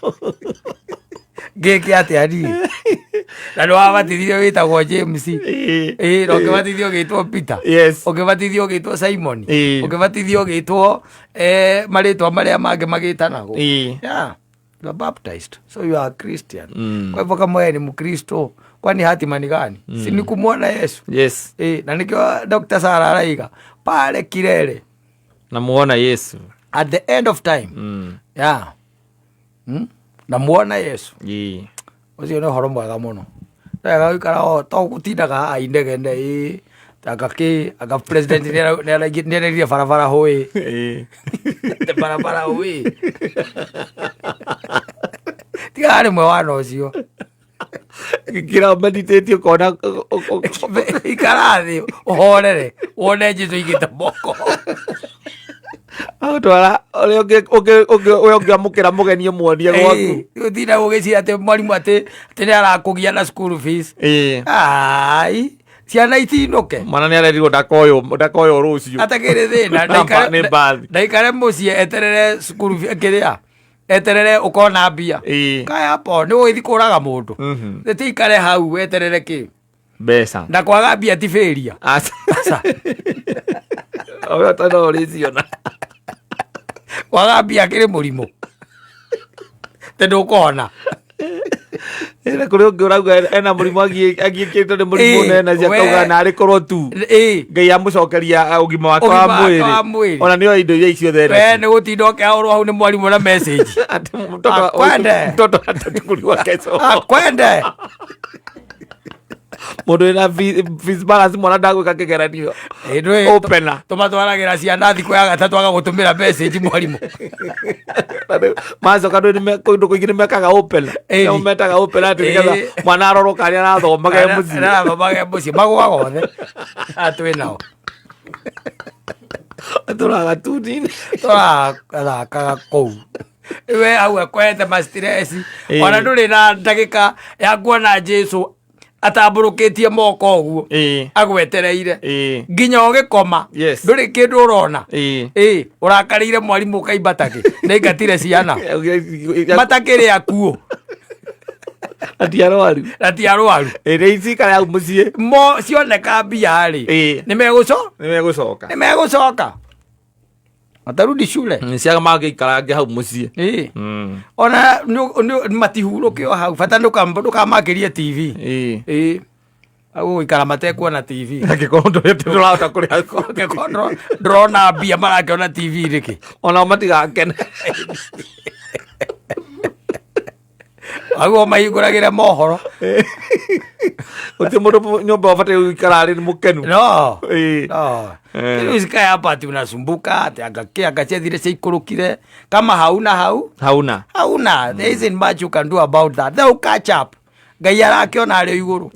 Ngĩke atĩa niĩ? Na nĩ wabatithirio wĩtagwo James. Ĩ, na ũkĩbatithio ũgĩtwo Peter.
Yes.
Ũkĩbatithio ũgĩtwo Simon.
Ĩ.
Ũkĩbatithio ũgĩtwo marĩtwa marĩa mangĩ magĩtanagwo.
Ĩ.
Yeah. You are baptized. So you are a Christian. Kwa hivyo kama wewe ni Mkristo, kwani hatima ni gani? Si ni kumwona Yesu.
Yes.
Na nikio Dr. Sara araiga pale kilele
Namuona Yesu.
At the end of time. Yeah. Namuona Yesu. Ũcio nĩ ũhoro mwega mũno. Wega gũikara o to gũtindaga haha inegene ĩ anga kĩ anga president nĩarairie barabara hũĩ. Barabara hũĩ. Tiga rĩmwe wana ũcio.
Kira meditate ũkona
Ikara thĩ ũhorere wone Jesu aigĩte moko.
Agũtwara ũrĩa ũrĩa ũngĩamũkĩra mũgeni ũmuonie gwaku.
Gũtinda gũgĩciria atĩ mwarimũ atĩ atĩ nĩ arakũgia na school fees. Ai, ciana itinũke.
Mwana nĩ arerirwo ndakoywo rũciũ.
Atakĩrĩ thĩna.
Nĩ mbathi.
Ndaikare mũciĩ eterere cukuru kĩrĩa eterere ũkona mbia. Kaya hapo nĩ ũgĩthiĩ kũraga mũndũ. Ti ikare hau weterere kĩ.
Mbeca.
Na kwaga mbia ti failure.
Aca.
Aca.
Oyo tondũ ũrĩciona.
Kwaga mbia kĩrĩ mũrimũ. Tondũ ndũkona.
Ĩna kũrĩ ũngĩ ũrauga ena mũrimũ agiĩkĩtwo nĩ mũrimũ nena cia kauga narĩ korwo tu. Ngai amũcokeria ũgima wake wa
Ũgima wake wa
mwĩrĩ.
mwĩrĩ.
Ona nĩoĩ indo iria ciothe
We
ena
nĩ gũtinda ũkĩahũrwo hau nĩ mwarimũ na message.
Atĩ mtoto
Akwende.
mtoto atachukuliwa kesho.
Akwende.
Mũndũ wĩna fees balance mwana ndagwĩka kĩgeranio.
Ĩ,
Opener.
Tũmatwaragĩra ciana thikũ ya gatatũ agagũtũmĩra message mwarimũ.
Macoka ndũ kũndũ kũingĩ nĩ mekaga opener.
Ĩni.
Nĩo metaga opener atĩ nĩgetha mwana arorwo karĩa arathomaga e mũciĩ.
Arathomaga e mũciĩ magũaga othe. Haha twĩ nao.
Tũraga tuni-inĩ.
Tũrathakaga kũu. We hau akwete ma stress. Ona ndũrĩ na ndagĩka ya kuona Jesu atambũrũkĩtie moko ũguo. Agwetereire. Nginya ũgĩkoma.
Yes.
Ndũrĩ kĩndũ ũrona. Ũrakarĩire mwarimũ ũkaimba takĩ. Nĩaingatire ciana. Matakĩrĩ akuũ.
Na ti arwaru.
Na ti arwaru.
Nĩ cikare hau mũciĩ.
Mo cioneka mbia rĩ. Nĩ
Nĩ megũcoka.
Nĩ megũcoka. Matarudi shule.
Ciaga mangĩikarange hau mũciĩ.
Ona matihurũke o hau bata ndũkamakĩrie TV. Hau gũikara matekuona TV.
Angĩkorwo ndũrahota kũrĩha.
Angĩkorwo ndũrona mbia marakĩona TV nĩkĩ?
Onao matigakene.
Hau o mahingũragĩre mohoro.
Gũtirĩ mũndũ nyũmba ũbataire gũikara arĩ mũkenu.
No. No. Rĩu usikae hapa ati unasumbuka ati angake angachethire ciikũrũkire kama hauna hau.
Hauna.
Hauna. There isn't much you can do about that. They'll catch up. Ngai arakĩona arĩ igũrũ.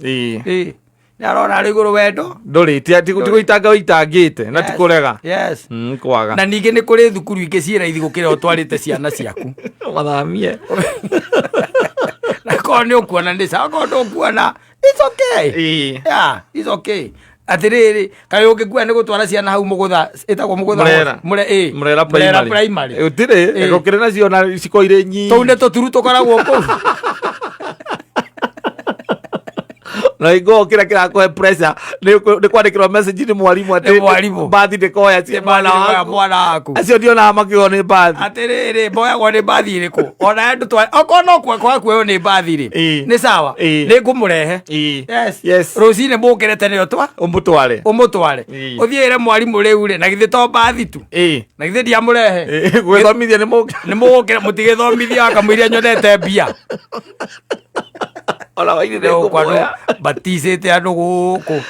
Nĩ arona arĩ igũrũ wendo.
Ndũrĩ ti gũitanga ũitangĩte na ti kũrega.
Yes.
Kwaga.
Na ningĩ nĩ kũrĩ thukuru ingĩ ciĩ raithi gũkĩra ũtwarĩte ciana ciaku.
Mathamie.
Na korwo nĩ ũkuona nĩ sawa, korwo ndũkuona, it's okay. Yeah, it's okay. Atĩrĩrĩ, kaĩ ũngĩkua nĩ gũtwara ciana hau mũgũtha, ĩtagwo mũgũtha
Mũrera.
Mũre, ĩ.
Mũrera
Mũrera
primary.
primary.
Gũtirĩ, gũkĩrĩ nacio na ciko irĩ nyingĩ.
Tũu nĩ tũturu tũkoragwo kũu.
Na hingo kĩrĩa kĩrakũhe pressure nĩ kwandĩkĩrwo message nĩ mwarimũ atĩ
Nĩ mwarimũ.
mbathi ndĩkoya cie mwana
Mbathi
waku.
mwana waku.
Acio ndionaga makĩoywo nĩ mbathi.
Atĩrĩrĩ, mboyagwo nĩ mbathi ĩrĩkũ? Ona ndũtware, okorwo no kwa kuoywo nĩ mbathi rĩ, nĩ sawa. Nĩ ngũmũrehe. Yes.
Yes.
Rũcinĩ mũkĩre tene ũtwa.
Ũmũtware.
Ũmũtware. Ũthiĩ ĩre mwarimũ rĩu rĩ, na githĩ to mbathi tu. Na githĩ ndiamũrehe.
Gwĩthomithia nĩ mũke.
Nĩ mũgũkĩra mũtigĩthomithia akamũiria nyonete mbia.
Ona wairĩ nĩ
Rĩu kwa
ngũmuoya.
andũ baticĩte andũ gũkũ.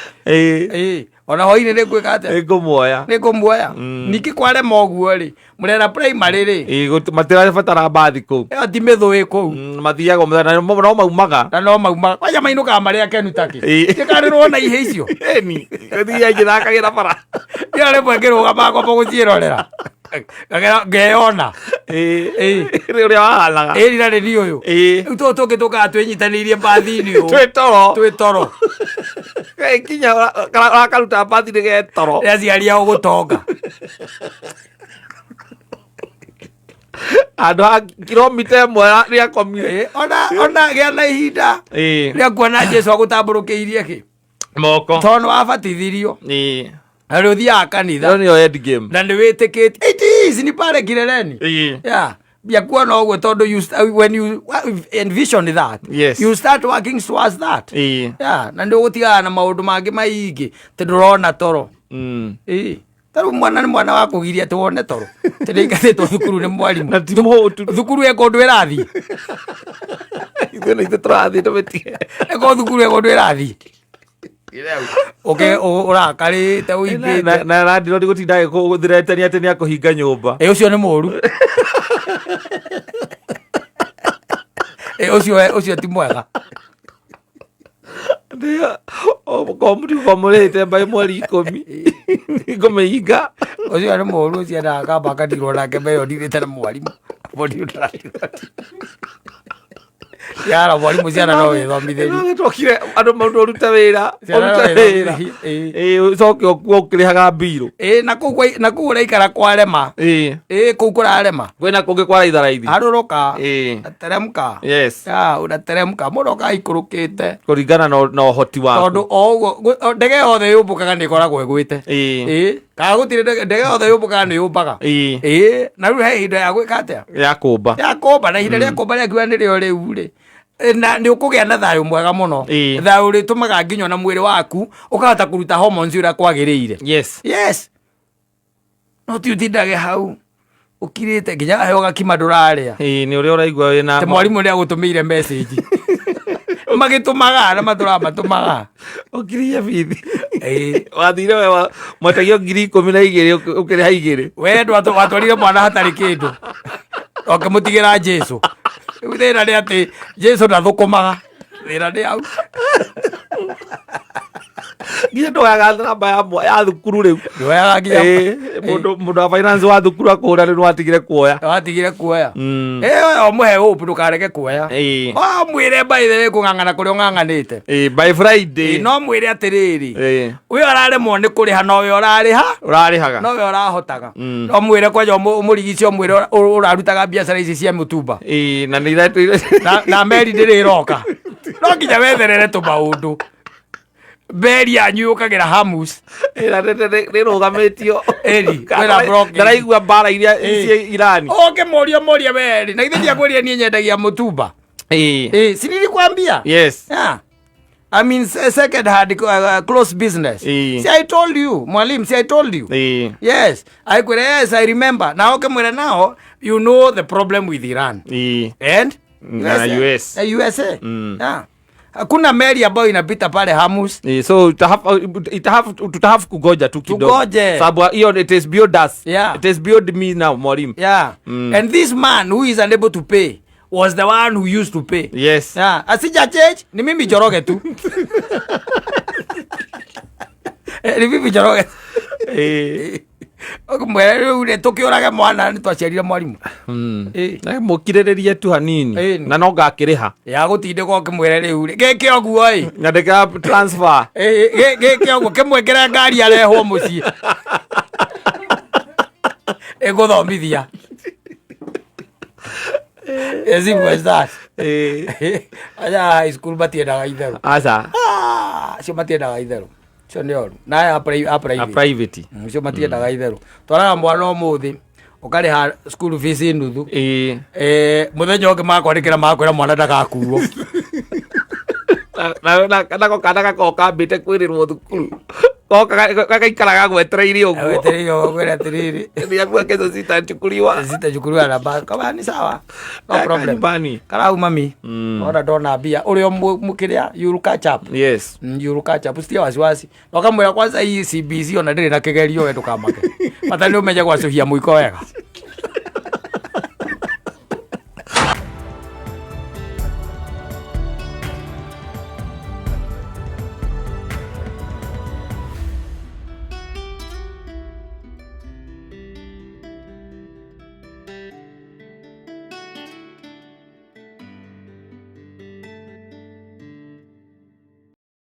Ona hwainĩ nĩ ngwĩka atĩa?
Nĩ ngũmuoya.
Nĩ ngũmuoya. Ningĩ kwarema ũguo rĩ, Murera primary rĩ,
Ĩ, matirabatara mbathi kũu.
Ĩyo ti mĩthũ ĩ kũu.
Mathiaga mũthenya na no maumaga.
Na no mauma kwanja mainũkaga marĩ akenu takĩ.
Ĩ.
Ndikanĩrwo na ihĩ icio.
Ĩni, gũthiĩ ngĩthakagĩra bara.
Ĩyo rĩmwe ngĩrũgama ngomba gũciĩrorera. Ngagera ngeyona.
Ĩ,
Ĩ.
ũrĩa wahanaga.
Ĩri na rĩri ũyũ.
Ĩ.
Rĩu tũtũ tũngĩ tũkaga twĩnyitanĩirie mbathi-inĩ ũũ.
Twĩ toro.
Twĩ toro.
Kinya ũrakaruta mbathi nĩ ge toro.
Nĩ aciari ao gũtonga.
Handũ ha kilomita ĩmwe rĩakomire.
Ĩ, ona gĩa na ihinda
Ĩ.
rĩa kuona Jesu agũtambũrũkĩirie kĩ.
Moko.
Tondũ nĩ wabatithirio.
Ĩ.
Na rĩ ũthiaga kanitha.
Ĩyo nĩyo end game.
Na nĩ wĩtĩkĩtie. It is ni pale kileleni.
Ĩ.
Yeah. Ya kuona ũguo tondũ when you envision that,
Yes.
you start working towards that.
Ĩ.
Yeah, na nĩ ũgũtigana na maũndũ mangĩ maingĩ tondũ ndũrona toro. Ĩ. Ta rĩu mwana nĩ mwana wa kũgiria atĩ wone toro. Tondũ nĩaingatĩtwo thukuru nĩ mwarimũ.
Na ti mũhũtu.
Thukuru ĩ kũndũ ĩrathiĩ.
Ithuĩ na ithuĩ tũrathiĩ tũmĩtige.
Ĩkorwo thukuru ĩ kũndũ ĩrathiĩ. Ũke ũrakarĩte ũimbĩte.
Na landlord gũtinda agĩkũthretania atĩ nĩ akũhinga nyũmba.
Ĩ ũcio nĩ mũru. Ĩ ũcio ti mwega.
Komũrĩte mbaĩ mweri 10 ngũmĩhinga.
Ũcio nĩ mũru, ũcio endaga kamba akatirwo nake meyo ndirĩte na mwarimũ. Mwarimũ ndaratirwo. Yara mwarimũ ciana no wĩthomithĩrie.
Twokire andũ maũndũ ũrute wĩra,
Ciana no
ũrute wĩra.
wĩthomithĩrie, ĩ.
Ĩ, ũcoke ũkue ũkĩrĩhaga mbirũ.
Ĩ, na kũu ũraikara kwarema.
Ĩ.
Ĩ, kũu kũrarema.
Kwĩna kũngĩ kwa raitharaithi.
Harũrũka.
Ĩ.
Teremka.
Yes.
Ya, unateremka. Mũndũ okaikũrũkĩte.
Kũringana na ũhoti waku.
Tondũ o ũguo, ndege yothe yũmbũkaga nĩ ĩkoragwo ĩgwĩte.
Ĩ.
Ĩ, kana gũtirĩ ndege yothe yũmbũkaga nĩ yũmbaga.
Ĩ.
Ĩ, na rĩu he ihinda ya gwĩka atĩa?
Ya kũmba.
Ya kũmba, na ihinda rĩa kũmba rĩakiuga nĩrĩo rĩu rĩ. Na nĩ ũkũgĩa na thayũ mwega mũno.
Ĩ.
Thayũ ũrĩtũmaga nginya ona mwĩrĩ waku ũkahota kũruta hormones ũrĩa kwagĩrĩire.
Yes.
Yes. No ti ũtindage hau ũkirĩte nginya heo gakima ndũrarĩa.
Ĩ, nĩ ũrĩa ũraigua wĩna
Te mwarimũ nĩ agũtũmĩire message. Magĩtũmaga na matũraga matũmaga.
Ũkirie bithi.
Ĩ.
Wathire we mwetagio 12,000 ũkĩrĩha 2.
We watwarire mwana hatarĩ kĩndũ. Ũkĩmũtigĩra Jesu. Rĩu thĩna nĩ atĩ Jesu ndathũkũmaga. Thĩna nĩ hau.
Nginya ndwoyaga namba ya thukuru rĩu.
Ndwoyaga nginya
Ĩ, mũndũ wa finance wa thukuru akũhũra rĩu nĩwatigire kuoya.
Watigire kuoya. Ĩ, ũmũhe hope ndũkarege kuoya.
Ĩ.
Wamwĩre by the way kũng'ang'ana kũrĩa ũng'ang'anĩte.
Ĩ, by Friday.
Ĩ, no mwĩre atĩrĩrĩ.
Ĩ.
Ũyũ araremwo nĩ kũrĩha nowe ũrarĩha.
Ũrarĩhaga.
Nowe ũrahotaga. No mwĩre kwanja ũmũrigice ũmwĩre ũrarutaga biacara ici cia mũtumba.
Ĩ, na nĩ ira-
Na meri ndĩrĩ ĩroka. No nginya wetherere tũmaũndũ. Meri yanyu yũkagĩra Hamus.
Ĩ, na nĩ rũgamĩtio.
Ĩri, kwĩna blockade.
Ndaraigua mbara iria
Ĩ.
ciĩ Irani.
Ũngĩmũria mũrie weri. Na githĩ ndiakwĩrire niĩ nyendagia mũtumba.
Ĩ.
Ĩ, si nilikwambia?
Yes.
Yeah. I mean, second hand, close business.
Ĩ.
See, I told you, mwalimu, see, I told you.
Ĩ.
Yes. I could, yes, I remember. Now, ũkĩmwĩra now, you know the problem with Iran.
Ĩ.
And?
Na US.
Na USA. Yeah. Hakuna meli ambayo inapita pale Hamus.
So tutahave kugoja tu kidogo.
Tugoje.
Sababu hiyo it is beyond us.
Yeah.
It is beyond me now, mwalimu.
Yeah. And this man who is unable to pay was the one who used to pay.
Yes.
Yeah. Asija change ni mimi Njoroge tu. Ni mimi Njoroge. Ũkĩmwĩra rĩu rĩ tũkĩũrage mwana nĩ twaciarire mwarimũ. Ĩ.
Na mũkirĩrĩrie tu hanini.
Ĩni.
Na no ngakĩrĩha.
Ya gũtindĩka ũkĩmwĩra rĩu rĩ gĩke ũguo ĩ.
Nyandĩkĩra transfer.
Ĩ, gĩke ũguo kĩmwĩkĩre ngari arehwo mũciĩ. Ĩgũthomithia. As simple as that. Aya high school matiendaga itherũ.
Aca.
Acio matiendaga itherũ. Acio nĩ oru. Na aya a
A
private.
private.
Acio matiendaga itherũ. Twaraga mwana ũmũthĩ ũkarĩha school fees nuthu. Mũthenya ũngĩ makwandĩkĩra makwĩra mwana ndagakuo.
Nako kana gakoragwo kambĩte kwĩrĩrwo thukuru. Goka gagaikara gagwetereire ũguo.
Wetereire ũguo atĩrĩrĩ.
Niambia kesho sitachukuliwa.
Sitachukuliwa na basi. Kama ni sawa. No
Kaa
problem.
nyumbani.
Karau mami. Ona ndona mbia. Ũrĩa mũkĩrĩa you will catch up.
Yes.
You will catch up. Usitie wasiwasi. Na ũkamwĩra kwanza hii CBC ona ndĩrĩ na kĩgerio we ndũkamake. Bata nĩ ũmenye gwacũhia mũiko wega.